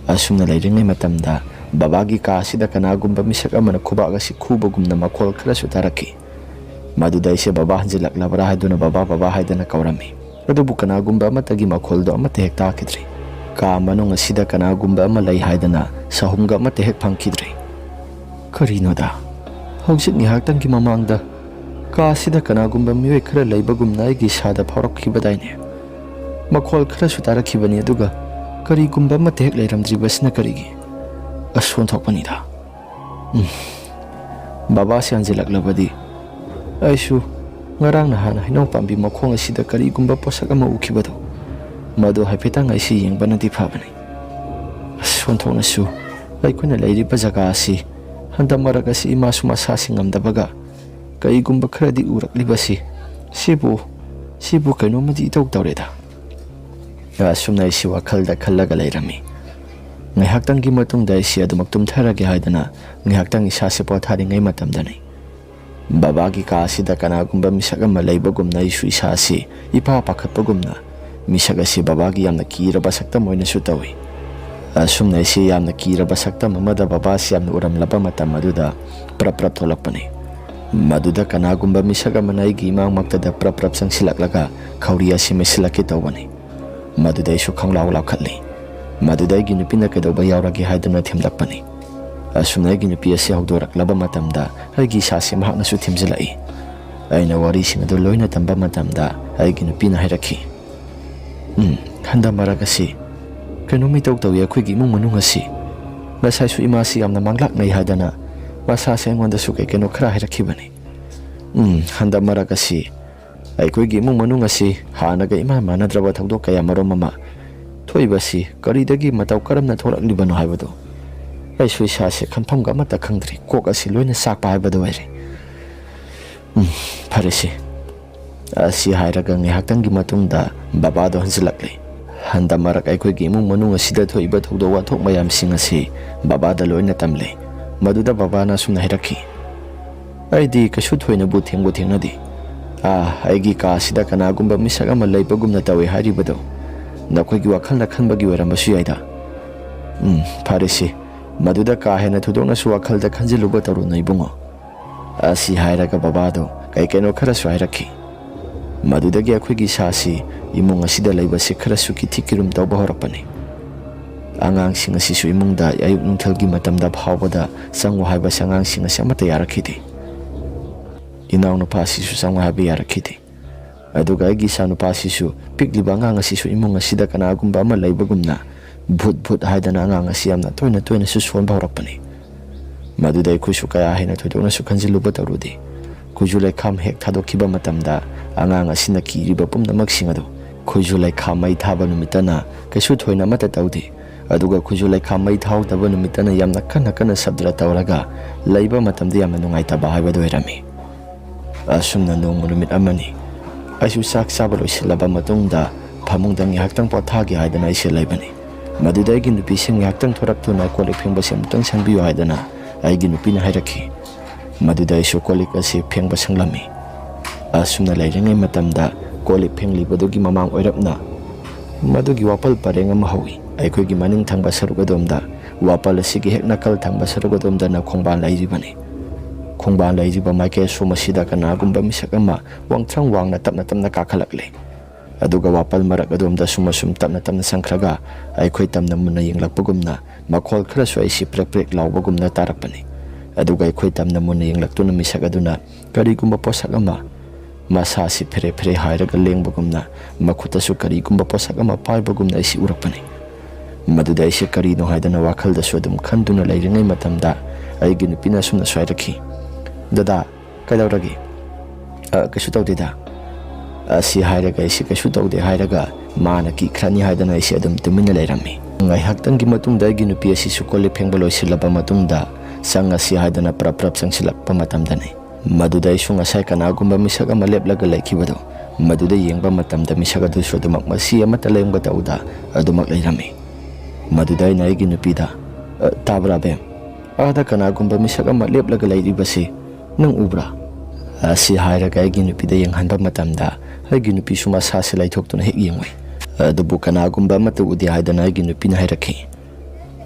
ꯑꯁꯨꯝꯅ ꯂꯩꯔꯤꯉꯩ ꯃꯇꯝꯗ ꯕꯕꯥꯒꯤ ꯀꯥ ꯑꯁꯤꯗ ꯀꯅꯥꯒꯨꯝꯕ ꯃꯤꯁꯛ ꯑꯃꯅ ꯈꯨꯕꯥꯛ ꯑꯁꯤ ꯈꯨꯕꯒꯨꯝꯅ ꯃꯈꯣꯜ ꯈꯔꯁꯨ ꯇꯥꯔꯛꯈꯤ꯫ ꯃꯗꯨꯗ ꯑꯩꯁꯦ ꯕꯕꯥ ꯍꯟꯖꯤꯜꯂꯛꯂꯕ꯭ꯔꯥ ꯍꯥꯏꯗꯨꯅ ꯕꯕꯥ, ꯕꯕꯥ ꯍꯥꯏꯗꯅ ꯀꯧꯔꯝꯃꯤ꯫ ꯑꯗꯨꯕꯨ ꯀꯅꯥꯒꯨꯝꯕ ꯑꯃꯠꯇꯒꯤ ꯃꯈꯣꯜꯗꯣ ꯑꯃꯠꯇ ꯍꯦꯛ ꯇꯥꯈꯤꯗ꯭ꯔꯦ꯫ ꯀꯥ ꯃꯅꯨꯡ ꯑꯁꯤꯗ ꯀꯅꯥꯒꯨꯝꯕ ꯑꯃ ꯂꯩ ꯍꯥꯏꯗꯅ ꯁꯍꯨꯝꯒ ꯑꯃꯠꯇ ꯍꯦꯛ ꯐꯪꯈꯤꯗ꯭ꯔꯦ꯫ ꯀꯔꯤꯅꯣꯗ? ꯍꯧꯖꯤꯛ ꯉꯥꯏꯍꯥꯛꯇꯪꯒꯤ ꯃꯃꯥꯡꯗ ꯀꯥ ꯑꯁꯤꯗ ꯀꯅꯥꯒꯨꯝꯕ ꯃꯤꯑꯣꯏ ꯈꯔ ꯂꯩꯕꯒꯨꯝꯅ ꯑꯩꯒꯤ ꯏꯁꯥꯗ ꯐꯥꯎꯔꯛꯈꯤꯕꯗꯥꯏꯅꯦ? ꯃꯈꯣꯜ ꯈꯔꯁꯨ ꯇꯥꯔꯛꯈꯤꯕꯅꯤ, ꯑꯗꯨꯒ ꯀꯔꯤꯒꯨꯝꯕ ꯑꯃꯠꯇ ꯍꯦꯛ ꯂꯩꯔꯝꯗ꯭ꯔꯤꯕꯁꯤꯅ ꯀꯔꯤꯒꯤ? ꯑꯁ, ꯑꯣꯟꯊꯣꯛꯄꯅꯤꯗ꯫ ꯎꯝ꯫ ꯕꯕꯥꯁꯤ ꯍꯟꯖꯤꯜꯂꯛꯂꯕꯗꯤ ꯑꯩꯁꯨ ꯉꯔꯥꯡ ꯅꯍꯥꯟ ꯍꯩꯅꯧ ꯄꯥꯝꯕꯤ ꯃꯈꯣꯡ ꯑꯁꯤꯗ ꯀꯔꯤꯒꯨꯝꯕ ꯄꯣꯠꯁꯛ ꯑꯃ ꯎꯈꯤꯕꯗꯣ, ꯃꯗꯨ ꯍꯥꯏꯐꯦꯠꯇꯪ ꯑꯩꯁꯤ ꯌꯦꯡꯕꯅꯗꯤ ꯐꯕꯅꯤ꯫ ꯑꯁ, ꯑꯣꯟꯊꯣꯛꯅꯁꯨ ꯑꯩꯈꯣꯏꯅ ꯂꯩꯔꯤꯕ ꯖꯒꯥ ꯑꯁꯤ ꯍꯟꯗꯛ ꯃꯔꯛ ꯑꯁꯤ ꯏꯃꯥꯁꯨ ꯃꯁꯥꯁꯤ ꯉꯝꯗꯕꯒ ꯀꯔꯤꯒꯨꯝꯕ ꯈꯔꯗꯤ ꯎꯔꯛꯂꯤꯕꯁꯤ, ꯁꯤꯕꯨ, ꯁꯤꯕꯨ ꯀꯩꯅꯣꯝꯃꯗꯤ ꯏꯇꯧ ꯇꯧꯔꯦꯗ꯫ ꯑꯁꯨꯝꯅ ꯑꯩꯁꯤ ꯋꯥꯈꯜꯗ ꯈꯜꯂꯒ ꯂꯩꯔꯝꯃꯤ꯫ ꯉꯥꯏꯍꯥꯛꯇꯪꯒꯤ ꯃꯇꯨꯡꯗ ꯑꯩꯁꯤ ꯑꯗꯨꯃꯛ ꯇꯨꯝꯊꯔꯒꯦ ꯍꯥꯏꯗꯅ ꯉꯥꯏꯍꯥꯛꯇꯪ ꯏꯁꯥꯁꯤ ꯄꯣꯊꯥꯔꯤꯉꯩ ꯃꯇꯝꯗꯅꯤ, ꯕꯕꯥꯒꯤ ꯀꯥ ꯑꯁꯤꯗ ꯀꯅꯥꯒꯨꯝꯕ ꯃꯤꯁꯛ ꯑꯃ ꯂꯩꯕꯒꯨꯝꯅ ꯑꯩꯁꯨ ꯏꯁꯥꯁꯤ ꯏꯄꯥ ꯄꯥꯈꯠꯄꯒꯨꯝꯅ ꯃꯤꯁꯛ ꯑꯁꯤ ꯕꯕꯥꯒꯤ ꯌꯥꯝꯅ ꯀꯤꯔꯕ ꯁꯛꯇꯝ ꯑꯣꯏꯅꯁꯨ ꯇꯧꯏ꯫ ꯑꯁꯨꯝꯅ ꯑꯩꯁꯤ ꯌꯥꯝꯅ ꯀꯤꯔꯕ ꯁꯛꯇꯝ ꯑꯃꯗ ꯕꯕꯥꯁꯤ ꯌꯥꯝꯅ ꯎꯔꯝꯂꯕ ꯃꯇꯝ ꯑꯗꯨꯗ ꯄ꯭ꯔꯞ ꯄ꯭ꯔꯞ ꯊꯣꯛꯂꯛꯄꯅꯤ꯫ ꯃꯗꯨꯗ ꯀꯅꯥꯒꯨꯝꯕ ꯃꯤꯁꯛ ꯑꯃꯅ ꯑꯩꯒꯤ ꯏꯃꯥꯡꯃꯛꯇꯗ ꯄ꯭ꯔꯞ ꯄ꯭ꯔꯞ ꯆꯪꯁꯤꯜꯂꯛꯂꯒ ꯈꯧꯔꯤ ꯑꯁꯤ ꯃꯦꯠꯁꯤꯜꯂꯛꯀꯦ ꯇꯧꯕꯅꯤ꯫ ꯃꯗꯨꯗ ꯑꯩꯁꯨ ꯈꯪꯂꯥꯎ ꯂꯥꯎꯈꯠꯂꯤ꯫ ꯃꯗꯨꯗ ꯑꯩꯒꯤ ꯅꯨꯄꯤꯅ "ꯀꯩꯗꯧꯕ ꯌꯥꯎꯔꯒꯦ?" ꯍꯥꯏꯗꯨꯅ ꯊꯦꯝꯂꯛꯄꯅꯤ꯫ ꯑꯁꯨꯝꯅ ꯑꯩꯒꯤ ꯅꯨꯄꯤ ꯑꯁꯤ ꯍꯧꯗꯣꯔꯛꯂꯕ ꯃꯇꯝꯗ ꯑꯩꯒꯤ ꯏꯁꯥꯁꯤ ꯃꯍꯥꯛꯅꯁꯨ ꯊꯦꯝꯖꯤꯜꯂꯛꯏ꯫ ꯑꯩꯅ ꯋꯥꯔꯤꯁꯤꯡ ꯑꯗꯨ ꯂꯣꯏꯅ ꯇꯝꯕ ꯃꯇꯝꯗ ꯑꯩꯒꯤ ꯅꯨꯄꯤꯅ ꯍꯥꯏꯔꯛꯈꯤ, ꯎꯝ, ꯍꯟꯗꯛ ꯃꯔꯛ ꯑꯁꯤ ꯀꯩꯅꯣꯝ ꯏꯇꯧ ꯇꯧꯏ ꯑꯩꯈꯣꯏꯒꯤ ꯏꯃꯨꯡ ꯃꯅꯨꯡ ꯑꯁꯤ꯫ ꯉꯁꯥꯏꯁꯨ ꯏꯃꯥꯁꯤ ꯌꯥꯝꯅ ꯃꯪꯂꯥꯛꯅꯩ ꯍꯥꯏꯗꯅ ꯃꯁꯥꯁꯦ ꯑꯩꯉꯣꯟꯗꯁꯨ ꯀꯩ ꯀꯩꯅꯣ ꯈꯔ ꯍꯥꯏꯔꯛꯈꯤꯕꯅꯤ꯫ ꯎꯝ, ꯍꯟꯗꯛ ꯃꯔꯛ ꯑꯁꯤ ꯑꯩꯈꯣꯏꯒꯤ ꯏꯃꯨꯡ ꯃꯅꯨꯡ ꯑꯁꯤ ꯍꯥꯟꯅꯒ ꯏꯃꯥꯟ ꯃꯥꯟꯅꯗ꯭ꯔꯕ ꯊꯧꯗꯣꯛ ꯀꯌꯥ ꯃꯔꯨꯝ ꯑꯃ ꯊꯣꯛꯏꯕꯁꯤ ꯀꯔꯤꯗꯒꯤ, ꯃꯇꯧ ꯀꯔꯝꯅ ꯊꯣꯛꯂꯛꯂꯤꯕꯅꯣ ꯍꯥꯏꯕꯗꯨ ꯑꯩꯁꯨ ꯏꯁꯥꯁꯦ ꯈꯟꯐꯝꯒ ꯑꯃꯠꯇ ꯈꯪꯗ꯭ꯔꯦ꯫ ꯀꯣꯛ ꯑꯁꯤ ꯂꯣꯏꯅ ꯆꯥꯛꯄ ꯍꯥꯏꯕꯗꯨ ꯑꯣꯏꯔꯦ꯫ ꯎꯝ, ꯐꯔꯦꯁꯦ꯫ ꯑꯁꯤ ꯍꯥꯏꯔꯒ ꯉꯥꯏꯍꯥꯛꯇꯪꯒꯤ ꯃꯇꯨꯡꯗ ꯕꯕꯥꯗꯣ ꯍꯟꯖꯤꯜꯂꯛꯂꯦ꯫ ꯍꯟꯗꯛ ꯃꯔꯛ ꯑꯩꯈꯣꯏꯒꯤ ꯏꯃꯨꯡ ꯃꯅꯨꯡ ꯑꯁꯤꯗ ꯊꯣꯛꯏꯕ ꯊꯧꯗꯣꯛ ꯋꯥꯊꯣꯛ ꯃꯌꯥꯝꯁꯤꯡ ꯑꯁꯤ ꯕꯕꯥꯗ ꯂꯣꯏꯅ ꯇꯝꯂꯦ꯫ ꯃꯗꯨꯗ ꯕꯕꯥꯅ ꯑꯁꯨꯝꯅ ꯍꯥꯏꯔꯛꯈꯤ, "ꯑꯩꯗꯤ ꯀꯩꯁꯨ ꯊꯣꯏꯅꯕꯨ ꯊꯦꯡꯕꯨ ꯊꯦꯡꯅꯗꯦ꯫ ꯑꯥ, ꯑꯩꯒꯤ ꯀꯥ ꯑꯁꯤꯗ ꯀꯅꯥꯒꯨꯝꯕ ꯃꯤꯁꯛ ꯑꯃ ꯂꯩꯕꯒꯨꯝꯅ ꯇꯧꯏ ꯍꯥꯏꯔꯤꯕꯗꯣ ꯅꯈꯣꯏꯒꯤ ꯋꯥꯈꯜꯅ ꯈꯟꯕꯒꯤ ꯑꯣꯏꯔꯝꯕꯁꯨ ꯌꯥꯏꯗ꯫ ꯎꯝ, ꯐꯔꯦꯁꯦ, ꯃꯗꯨꯗ ꯀꯥ ꯍꯦꯟꯅ ꯊꯣꯏꯗꯣꯛꯅꯁꯨ ꯋꯥꯈꯜꯗ ꯈꯟꯖꯤꯜꯂꯨꯕ ꯇꯧꯔꯨꯅꯨ ꯏꯕꯨꯡꯉꯣ"꯫ ꯑꯁꯤ ꯍꯥꯏꯔꯒ ꯕꯕꯥꯗꯣ ꯀꯩ ꯀꯩꯅꯣ ꯈꯔꯁꯨ ꯍꯥꯏꯔꯛꯈꯤ꯫ ꯃꯗꯨꯗꯒꯤ ꯑꯩꯈꯣꯏꯒꯤ ꯏꯁꯥꯁꯤ ꯏꯃꯨꯡ ꯑꯁꯤꯗ ꯂꯩꯕꯁꯤ ꯈꯔꯁꯨ ꯀꯤꯊꯤ ꯀꯤꯔꯨꯝ ꯇꯧꯕ ꯍꯧꯔꯛꯄꯅꯤ꯫ ꯑꯉꯥꯡꯁꯤꯡ ꯑꯁꯤꯁꯨ ꯏꯃꯨꯡꯗ ꯑꯌꯨꯛ ꯅꯨꯡꯊꯤꯜꯒꯤ ꯃꯇꯝꯗ ꯐꯥꯎꯕꯗ ꯆꯪꯉꯨ ꯍꯥꯏꯕꯁꯤ ꯑꯉꯥꯡꯁꯤꯡ ꯑꯁꯤ ꯑꯃꯠꯇ ꯌꯥꯔꯛꯈꯤꯗꯦ꯫ ꯏꯅꯥꯎꯅꯨꯄꯥ ꯑꯁꯤꯁꯨ ꯆꯪꯉꯨ ꯍꯥꯏꯕ ꯌꯥꯔꯛꯈꯤꯗꯦ꯫ ꯑꯗꯨꯒ ꯑꯩꯒꯤ ꯏꯆꯥꯅꯨꯄꯥꯁꯤꯁꯨ, ꯄꯤꯛꯂꯤꯕ ꯑꯉꯥꯡ ꯑꯁꯤꯁꯨ ꯏꯃꯨꯡ ꯑꯁꯤꯗ ꯀꯅꯥꯒꯨꯝꯕ ꯑꯃ ꯂꯩꯕꯒꯨꯝꯅ ꯚꯨꯠ ꯚꯨꯠ ꯍꯥꯏꯗꯅ ꯑꯉꯥꯡ ꯑꯁꯤ ꯌꯥꯝꯅ ꯇꯣꯏꯅ ꯇꯣꯏꯅꯁꯨ ꯁꯣꯟꯕ ꯍꯧꯔꯛꯄꯅꯤ꯫ ꯃꯗꯨꯗ ꯑꯩꯈꯣꯏꯁꯨ ꯀꯌꯥ ꯍꯦꯟꯅ ꯊꯣꯏꯗꯣꯛꯅꯁꯨ ꯈꯟꯖꯤꯜꯂꯨꯕ ꯇꯧꯔꯨꯗꯦ꯫ ꯈꯨꯖꯨ ꯂꯩꯈꯥꯝ ꯍꯦꯛ ꯊꯥꯗꯣꯛꯈꯤꯕ ꯃꯇꯝꯗ ꯑꯉꯥꯡ ꯑꯁꯤꯅ ꯀꯤꯔꯤꯕ ꯄꯨꯝꯅꯃꯛꯁꯤꯡ ꯑꯗꯨ ꯈꯨꯖꯨ ꯂꯩꯈꯥꯝ ꯃꯩ ꯊꯥꯕ ꯅꯨꯃꯤꯠꯇꯅ ꯀꯩꯁꯨ ꯊꯣꯏꯅ ꯑꯃꯠꯇ ꯇꯧꯗꯦ꯫ ꯑꯗꯨꯒ ꯈꯨꯖꯨ ꯂꯩꯈꯥꯝ ꯃꯩ ꯊꯥꯍꯧꯗꯕ ꯅꯨꯃꯤꯠꯇꯅ ꯌꯥꯝꯅ ꯀꯟꯅ ꯀꯟꯅ ꯁꯕ꯭ꯗ ꯇꯧꯔꯒ ꯂꯩꯕ ꯃꯇꯝꯗ ꯌꯥꯝꯅ ꯅꯨꯡꯉꯥꯏꯇꯕ ꯍꯥꯏꯕꯗꯨ ꯑꯣꯏꯔꯝꯃꯤ꯫ ꯑꯁꯨꯝꯅ ꯅꯣꯡꯃ ꯅꯨꯃꯤꯠ ꯑꯃꯅꯤ꯫ ꯑꯩꯁꯨ ꯆꯥꯛ ꯆꯥꯕ ꯂꯣꯏꯁꯤꯜꯂꯕ ꯃꯇꯨꯡꯗ ꯐꯃꯨꯡꯗ ꯉꯥꯏꯍꯥꯛꯇꯪ ꯄꯣꯊꯥꯒꯦ ꯍꯥꯏꯗꯅ ꯑꯩꯁꯦ ꯂꯩꯕꯅꯤ꯫ ꯃꯗꯨꯗ ꯑꯩꯒꯤ ꯅꯨꯄꯤꯁꯤ ꯉꯥꯏꯍꯥꯛꯇꯪ ꯊꯣꯔꯛꯇꯨꯅ ꯀꯣꯜ ꯂꯤꯛ ꯐꯦꯡꯕꯁꯦ ꯑꯃꯨꯛꯇꯪ ꯁꯪꯕꯤꯌꯨ ꯍꯥꯏꯗꯅ ꯑꯩꯒꯤ ꯅꯨꯄꯤꯅ ꯍꯥꯏꯔꯛꯈꯤ꯫ ꯃꯗꯨꯗ ꯑꯩꯁꯨ ꯀꯣꯜ ꯂꯤꯛ ꯑꯁꯤ ꯐꯦꯡꯕ ꯁꯪꯂꯝꯃꯤ꯫ ꯑꯁꯨꯝꯅ ꯂꯩꯔꯤꯉꯩ ꯃꯇꯝꯗ ꯀꯣꯜ ꯂꯤꯛ ꯐꯦꯡꯂꯤꯕꯗꯨꯒꯤ ꯃꯃꯥꯡ ꯑꯣꯏꯔꯞꯅ ꯃꯗꯨꯒꯤ ꯋꯥꯄꯜ ꯄꯔꯦꯡ ꯑꯃ ꯍꯧꯏ꯫ ꯑꯩꯈꯣꯏꯒꯤ ꯃꯅꯤꯡ ꯊꯪꯕ ꯁꯔꯨꯛ ꯑꯗꯣꯝꯗ, ꯋꯥꯄꯜ ꯑꯁꯤꯒꯤ ꯍꯦꯛ ꯅꯥꯀꯜ ꯊꯪꯕ ꯁꯔꯨꯛ ꯑꯗꯣꯝꯗꯅ ꯈꯣꯡꯕꯥꯟ ꯂꯩꯔꯤꯕꯅꯤ꯫ ꯈꯣꯡꯕꯥꯟ ꯂꯩꯔꯤꯕ ꯃꯥꯏꯀꯩ ꯑꯁꯣꯝ ꯑꯁꯤꯗ ꯀꯅꯥꯒꯨꯝꯕ ꯃꯤꯁꯛ ꯑꯃ ꯋꯥꯡꯊ꯭ꯔꯪ ꯋꯥꯡꯅ ꯇꯞꯅ ꯇꯞꯅ ꯀꯥꯈꯠꯂꯛꯂꯦ꯫ ꯑꯗꯨꯒ ꯋꯥꯄꯜ ꯃꯔꯛ ꯑꯗꯣꯝꯗ ꯑꯁꯨꯝ ꯑꯁꯨꯝ ꯇꯞꯅ ꯇꯞꯅ ꯆꯪꯈ꯭ꯔꯒ ꯑꯩꯈꯣꯏ ꯇꯝꯅ ꯃꯨꯟꯅ ꯌꯦꯡꯂꯛꯄꯒꯨꯝꯅ ꯃꯈꯣꯜ ꯈꯔꯁꯨ ꯑꯩꯁꯤ ꯄ꯭ꯔꯦꯛ ꯄ꯭ꯔꯦꯛ ꯂꯥꯎꯕꯒꯨꯝꯅ ꯇꯥꯔꯛꯄꯅꯤ꯫ ꯑꯗꯨꯒ ꯑꯩꯈꯣꯏ ꯇꯝꯅ ꯃꯨꯟꯅ ꯌꯦꯡꯂꯛꯇꯨꯅ ꯃꯤꯁꯛ ꯑꯗꯨꯅ ꯀꯔꯤꯒꯨꯝꯕ ꯄꯣꯠꯁꯛ ꯑꯃ ꯃꯁꯥꯁꯤ ꯐꯦꯔꯦ ꯐꯦꯔꯦ ꯍꯥꯏꯔꯒ ꯂꯦꯡꯕꯒꯨꯝꯅ, ꯃꯈꯨꯠꯇꯁꯨ ꯀꯔꯤꯒꯨꯝꯕ ꯄꯣꯠꯁꯛ ꯑꯃ ꯄꯥꯏꯕꯒꯨꯝꯅ ꯑꯩꯁꯤ ꯎꯔꯛꯄꯅꯤ꯫ ꯃꯗꯨꯗ ꯑꯩꯁꯦ ꯀꯔꯤꯅꯣ ꯍꯥꯏꯗꯅ ꯋꯥꯈꯜꯗꯁꯨ ꯑꯗꯨꯝ ꯈꯟꯗꯨꯅ ꯂꯩꯔꯤꯉꯩ ꯃꯇꯝꯗ ꯑꯩꯒꯤ ꯅꯨꯄꯤꯅ ꯑꯁꯨꯝꯅꯁꯨ ꯍꯥꯏꯔꯛꯈꯤ, "ꯗꯗꯥ, ꯀꯩꯗꯧꯔꯒꯦ?" "ꯑ, ꯀꯩꯁꯨ ꯇꯧꯗꯦꯗ꯫" ꯑꯁꯤ ꯍꯥꯏꯔꯒ ꯑꯩꯁꯦ ꯀꯩꯁꯨ ꯇꯧꯗꯦ ꯍꯥꯏꯔꯒ ꯃꯥꯅ ꯀꯤꯈ꯭ꯔꯅꯤ ꯍꯥꯏꯗꯅ ꯑꯩꯁꯦ ꯑꯗꯨꯝ ꯇꯨꯃꯤꯟꯅ ꯂꯩꯔꯝꯃꯤ꯫ ꯉꯥꯏꯍꯥꯛꯇꯪꯒꯤ ꯃꯇꯨꯡꯗ ꯑꯩꯒꯤ ꯅꯨꯄꯤ ꯑꯁꯤꯁꯨ ꯀꯣꯜ ꯂꯤꯛ ꯐꯦꯡꯕ ꯂꯣꯏꯁꯤꯜꯂꯕ ꯃꯇꯨꯡꯗ ꯆꯪꯉꯁꯤ ꯍꯥꯏꯗꯅ ꯄ꯭ꯔꯞ ꯄ꯭ꯔꯞ ꯆꯪꯁꯤꯜꯂꯛꯄ ꯃꯇꯝꯗꯅꯤ꯫ ꯃꯗꯨꯗ ꯑꯩꯁꯨ ꯉꯁꯥꯏ ꯀꯅꯥꯒꯨꯝꯕ ꯃꯤꯁꯛ ꯑꯃ ꯂꯦꯞꯂꯒ ꯂꯩꯈꯤꯕꯗꯨ, ꯃꯗꯨꯗ ꯌꯦꯡꯕ ꯃꯇꯝꯗ ꯃꯤꯁꯛ ꯑꯗꯨꯁꯨ ꯑꯗꯨꯃꯛ ꯃꯁꯤ ꯑꯃꯠꯇ ꯂꯩꯔꯝꯒꯗꯧꯗ ꯑꯗꯨꯃꯛ ꯂꯩꯔꯝꯃꯤ꯫ ꯃꯗꯨꯗ ꯑꯩꯅ ꯑꯩꯒꯤ ꯅꯨꯄꯤꯗ, "ꯑ, ꯇꯥꯕ꯭ꯔꯥ, ꯕꯦꯝ? ꯑꯥꯗ ꯀꯅꯥꯒꯨꯝꯕ ꯃꯤꯁꯛ ꯑꯃ ꯂꯦꯞꯂꯒ ꯂꯩꯔꯤꯕꯁꯤ ꯅꯪ ꯎꯕ꯭ꯔꯥ?" ꯑꯁꯤ ꯍꯥꯏꯔꯒ ꯑꯩꯒꯤ ꯅꯨꯄꯤꯗ ꯌꯦꯡꯍꯟꯕ ꯃꯇꯝꯗ ꯑꯩꯒꯤ ꯅꯨꯄꯤꯁꯨ ꯃꯁꯥꯁꯤ ꯂꯩꯊꯣꯛꯇꯨꯅ ꯍꯦꯛ ꯌꯦꯡꯉꯨꯏ꯫ ꯑꯗꯨꯕꯨ ꯀꯅꯥꯒꯨꯝꯕ ꯑꯃꯠꯇ ꯎꯗꯦ ꯍꯥꯏꯗꯅ ꯑꯩꯒꯤ ꯅꯨꯄꯤꯅ ꯍꯥꯏꯔꯛꯈꯤ꯫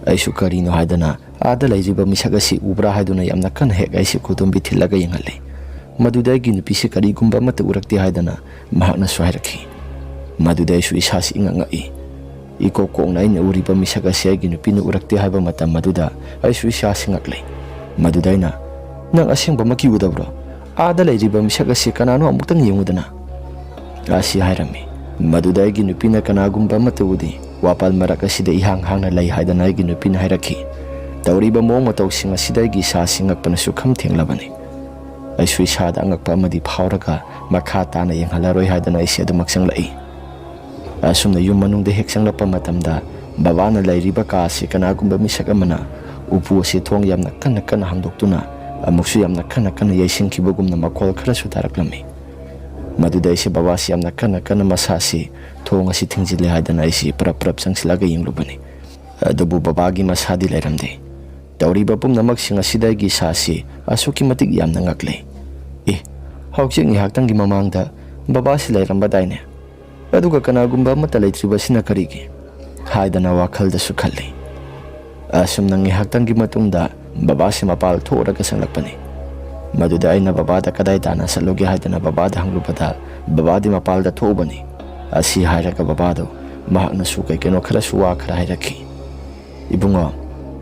ꯑꯩꯁꯨ ꯀꯔꯤꯅꯣ ꯍꯥꯏꯗꯅ ꯑꯥꯗ ꯂꯩꯔꯤꯕ ꯃꯤꯁꯛ ꯑꯁꯤ ꯎꯕ꯭ꯔꯥ ꯍꯥꯏꯗꯨꯅ ꯌꯥꯝꯅ ꯀꯟꯅ ꯍꯦꯛ ꯑꯩꯁꯤ ꯈꯨꯗꯣꯝꯕꯤ ꯊꯤꯜꯂꯒ ꯌꯦꯡꯍꯜꯂꯤ꯫ ꯃꯗꯨꯗ ꯑꯩꯒꯤ ꯅꯨꯄꯤꯁꯤ ꯀꯔꯤꯒꯨꯝꯕ ꯑꯃꯠꯇ ꯎꯔꯛꯇꯦ ꯍꯥꯏꯗꯅ ꯃꯍꯥꯛꯅꯁꯨ ꯍꯥꯏꯔꯛꯈꯤ꯫ ꯃꯗꯨꯗ ꯑꯩꯁꯨ ꯏꯁꯥꯁꯤ ꯏꯉꯛ ꯉꯛꯏ꯫ ꯏꯀꯣꯛ ꯀꯣꯛꯅ ꯑꯩꯅ ꯎꯔꯤꯕ ꯃꯤꯁꯛ ꯑꯁꯤ ꯑꯩꯒꯤ ꯅꯨꯄꯤꯅ ꯎꯔꯛꯇꯦ ꯍꯥꯏꯕ ꯃꯇꯝ ꯑꯗꯨꯗ ꯑꯩꯁꯨ ꯏꯁꯥꯁꯤ ꯉꯛꯂꯤ꯫ ꯃꯗꯨꯗ ꯑꯩꯅ, "ꯅꯪ ꯑꯁꯦꯡꯕꯃꯛꯀꯤ ꯎꯗꯕ꯭ꯔꯣ? ꯑꯥꯗ ꯂꯩꯔꯤꯕ ꯃꯤꯁꯛ ꯑꯁꯤ ꯀꯅꯥꯅꯣ ꯑꯃꯨꯛꯇꯪ ꯌꯦꯡꯉꯨꯗꯅ?" ꯑꯁꯤ ꯍꯥꯏꯔꯝꯃꯤ꯫ ꯃꯗꯨꯗ ꯑꯩꯒꯤ ꯅꯨꯄꯤꯅ ꯀꯅꯥꯒꯨꯝꯕ ꯑꯃꯠꯇ ꯎꯗꯦ, ꯋꯥꯄꯥꯜ ꯃꯔꯛ ꯑꯁꯤꯗ ꯏꯍꯥꯡ ꯍꯥꯡꯅ ꯂꯩ ꯍꯥꯏꯗꯅ ꯑꯩꯒꯤ ꯅꯨꯄꯤꯅ ꯍꯥꯏꯔꯛꯈꯤ꯫ ꯇꯧꯔꯤꯕ ꯃꯑꯣꯡ ꯃꯇꯧꯁꯤꯡ ꯑꯁꯤꯗ ꯑꯩꯒꯤ ꯏꯁꯥꯁꯤ ꯉꯛꯄꯅ ꯁꯨꯛꯈꯝ ꯊꯦꯡꯂꯕꯅꯤ꯫ ꯑꯩꯁꯨ ꯏꯁꯥꯗ ꯑꯉꯛꯄ ꯑꯃꯗꯤ ꯐꯥꯎꯔꯒ ꯃꯈꯥ ꯇꯥꯅ ꯌꯦꯡꯍꯜꯂꯔꯣꯏ ꯍꯥꯏꯗꯅ ꯑꯩꯁꯦ ꯑꯗꯨꯃꯛ ꯆꯪꯂꯛꯏ꯫ ꯑꯁꯨꯝꯅ ꯌꯨꯝ ꯃꯅꯨꯡꯗ ꯍꯦꯛ ꯆꯪꯂꯛꯄ ꯃꯇꯝꯗ ꯕꯕꯥꯅ ꯂꯩꯔꯤꯕ ꯀꯥ ꯑꯁꯤ ꯀꯅꯥꯒꯨꯝꯕ ꯃꯤꯁꯛ ꯑꯃꯅ ꯎꯄꯨ ꯑꯁꯤ ꯊꯣꯡ ꯌꯥꯝꯅ ꯀꯟꯅ ꯀꯟꯅ ꯍꯥꯡꯗꯣꯛꯇꯨꯅ ꯑꯃꯨꯛꯁꯨ ꯌꯥꯝꯅ ꯀꯟꯅ ꯀꯟꯅ ꯌꯩꯁꯤꯟꯈꯤꯕꯒꯨꯝꯅ ꯃꯈꯣꯜ ꯈꯔꯁꯨ ꯇꯥꯔꯛꯂꯝꯃꯤ꯫ ꯃꯗꯨꯗ ꯑꯩꯁꯦ ꯕꯕꯥꯁꯤ ꯌꯥꯝꯅ ꯀꯟꯅ ꯀꯟꯅ ꯃꯁꯥꯁꯤ ꯊꯣꯡ ꯑꯁꯤ ꯊꯤꯡꯖꯤꯜꯂꯦ ꯍꯥꯏꯗꯅ ꯑꯩꯁꯤ ꯄꯔꯞ ꯄꯔꯞ ꯆꯪꯁꯤꯜꯂꯒ ꯌꯦꯡꯂꯨꯕꯅꯤ꯫ ꯑꯗꯨꯕꯨ ꯕꯕꯥꯒꯤ ꯃꯁꯥꯗꯤ ꯂꯩꯔꯝꯗꯦ꯫ ꯇꯧꯔꯤꯕ ꯄꯨꯝꯅꯃꯛꯁꯤꯡ ꯑꯁꯤꯗ ꯑꯩꯒꯤ ꯏꯁꯥꯁꯤ ꯑꯁꯨꯛꯀꯤ ꯃꯇꯤꯛ ꯌꯥꯝꯅ ꯉꯛꯂꯦ꯫ ꯑꯦ, ꯍꯧꯖꯤꯛ ꯉꯥꯏꯍꯥꯛꯇꯪꯒꯤ ꯃꯃꯥꯡꯗ ꯕꯕꯥꯁꯤ ꯂꯩꯔꯝꯕꯗꯥꯏꯅꯦ? ꯑꯗꯨꯒ ꯀꯅꯥꯒꯨꯝꯕ ꯑꯃꯠꯇ ꯂꯩꯇ꯭ꯔꯤꯕꯁꯤꯅ ꯀꯔꯤꯒꯤ? ꯍꯥꯏꯗꯅ ꯋꯥꯈꯜꯗꯁꯨ ꯈꯜꯂꯤ꯫ ꯑꯁꯨꯝꯅ ꯉꯥꯏꯍꯥꯛꯇꯪꯒꯤ ꯃꯇꯨꯡꯗ ꯕꯕꯥꯁꯤ ꯃꯄꯥꯜ ꯊꯣꯛꯎꯔꯒ ꯆꯪꯂꯛꯄꯅꯤ꯫ ꯃꯗꯨꯗ ꯑꯩꯅ ꯕꯕꯥꯗ ꯀꯗꯥꯏ ꯇꯥꯟꯅ ꯆꯠꯂꯨꯒꯦ ꯍꯥꯏꯗꯅ ꯕꯕꯥꯗ ꯍꯪꯂꯨꯕꯗ ꯕꯕꯥꯗꯤ ꯃꯄꯥꯜꯗ ꯊꯣꯛꯎꯕꯅꯤ꯫ ꯑꯁꯤ ꯍꯥꯏꯔꯒ ꯕꯕꯥꯗꯨ ꯃꯍꯥꯛꯅꯁꯨ ꯀꯩ ꯀꯩꯅꯣ ꯈꯔꯁꯨ ꯋꯥ ꯈꯔ ꯍꯥꯏꯔꯛꯈꯤ꯫ "ꯏꯕꯨꯡꯉꯣ,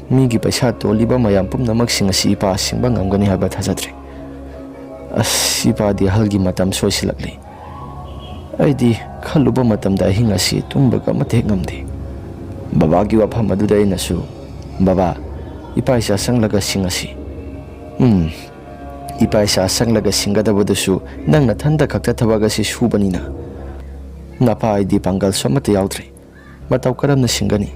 ꯃꯤꯒꯤ ꯄꯩꯁꯥ ꯇꯣꯜꯂꯤꯕ ꯃꯌꯥꯝ ꯄꯨꯝꯅꯃꯛꯁꯤꯡ ꯑꯁꯤ ꯏꯄꯥ ꯁꯤꯡꯕ ꯉꯝꯒꯅꯤ ꯍꯥꯏꯕ ꯊꯥꯖꯗ꯭ꯔꯦ꯫ ꯑꯁ, ꯏꯄꯥꯗꯤ ꯑꯍꯜꯒꯤ ꯃꯇꯝ ꯁꯣꯏꯁꯤꯜꯂꯛꯂꯤ꯫ ꯑꯩꯗꯤ ꯈꯜꯂꯨꯕ ꯃꯇꯝꯗ ꯑꯍꯤꯡ ꯑꯁꯤ ꯇꯨꯝꯕꯒ ꯑꯃꯠꯇ ꯍꯦꯛ ꯉꯝꯗꯦ꯫ ꯕꯕꯥꯒꯤ ꯋꯥꯐꯝ ꯑꯗꯨꯗ ꯑꯩꯅꯁꯨ, "ꯕꯕꯥ, ꯏꯄꯥ ꯏꯆꯥ ꯆꯪꯂꯒ ꯁꯤꯡꯉꯁꯤ꯫" "ꯎꯝ, ꯏꯄꯥ ꯏꯆꯥ ꯆꯪꯂꯒ ꯁꯤꯡꯒꯗꯕꯗꯨꯁꯨ ꯅꯪ ꯅꯊꯟꯇ ꯈꯛꯇ ꯊꯕꯛ ꯑꯁꯤ ꯁꯨꯕꯅꯤꯅ꯫ ꯅꯄꯥ ꯑꯩꯗꯤ ꯄꯥꯡꯒꯜꯁꯨ ꯑꯃꯠꯇ ꯌꯥꯎꯗ꯭ꯔꯦ꯫ ꯃꯇꯧ ꯀꯔꯝꯅ ꯁꯤꯡꯒꯅꯤ?"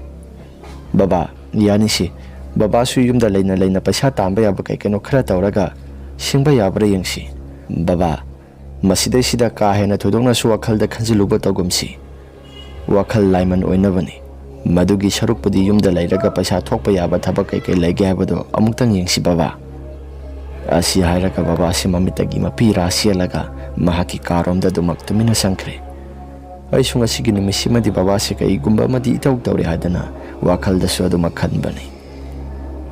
"ꯕꯕꯥ, ꯌꯥꯅꯤꯁꯤ꯫ ꯕꯕꯥꯁꯨ ꯌꯨꯝꯗ ꯂꯩꯅ ꯂꯩꯅ ꯄꯩꯁꯥ ꯇꯥꯟꯕ ꯌꯥꯕ ꯀꯩ ꯀꯩꯅꯣ ꯈꯔ ꯇꯧꯔꯒ ꯁꯤꯡꯕ ꯌꯥꯕ꯭ꯔꯥ ꯌꯦꯡꯁꯤ꯫" "ꯕꯕꯥ, ꯃꯁꯤꯗꯩꯁꯤꯗ ꯀꯥ ꯍꯦꯟꯅ ꯊꯣꯏꯗꯣꯛꯅꯁꯨ ꯋꯥꯈꯜꯗ ꯈꯟꯖꯤꯜꯂꯨꯕ ꯇꯧꯒꯨꯝꯁꯤ꯫ ꯋꯥꯈꯜ ꯂꯥꯏꯃꯟ ꯑꯣꯏꯅꯕꯅꯤ꯫ ꯃꯗꯨꯒꯤ ꯁꯔꯨꯛꯄꯨꯗꯤ ꯌꯨꯝꯗ ꯂꯩꯔꯒ ꯄꯩꯁꯥ ꯊꯣꯛꯄ ꯌꯥꯕ ꯊꯕꯛ ꯀꯩ ꯀꯩ ꯂꯩꯒꯦ ꯍꯥꯏꯕꯗꯣ ꯑꯃꯨꯛꯇꯪ ꯌꯦꯡꯁꯤ ꯕꯕꯥ꯫" ꯑꯁꯤ ꯍꯥꯏꯔꯒ ꯕꯕꯥꯁꯤ ꯃꯃꯤꯠꯇꯒꯤ ꯃꯄꯤ ꯏꯔꯥ ꯆꯦꯜꯂꯒ ꯃꯍꯥꯛꯀꯤ ꯀꯥꯔꯣꯝꯗ ꯑꯗꯨꯃꯛ ꯇꯨꯃꯤꯟꯅ ꯆꯪꯈ꯭ꯔꯦ꯫ ꯑꯩꯁꯨ ꯉꯁꯤꯒꯤ ꯅꯨꯃꯤꯠꯁꯤꯃꯗꯤ ꯕꯕꯥꯁꯦ ꯀꯩꯒꯨꯝꯕ ꯑꯃꯗꯤ ꯏꯇꯧ ꯇꯧꯔꯦ ꯍꯥꯏꯗꯅ ꯋꯥꯈꯜꯗꯁꯨ ꯑꯗꯨꯃꯛ ꯈꯟꯕꯅꯤ꯫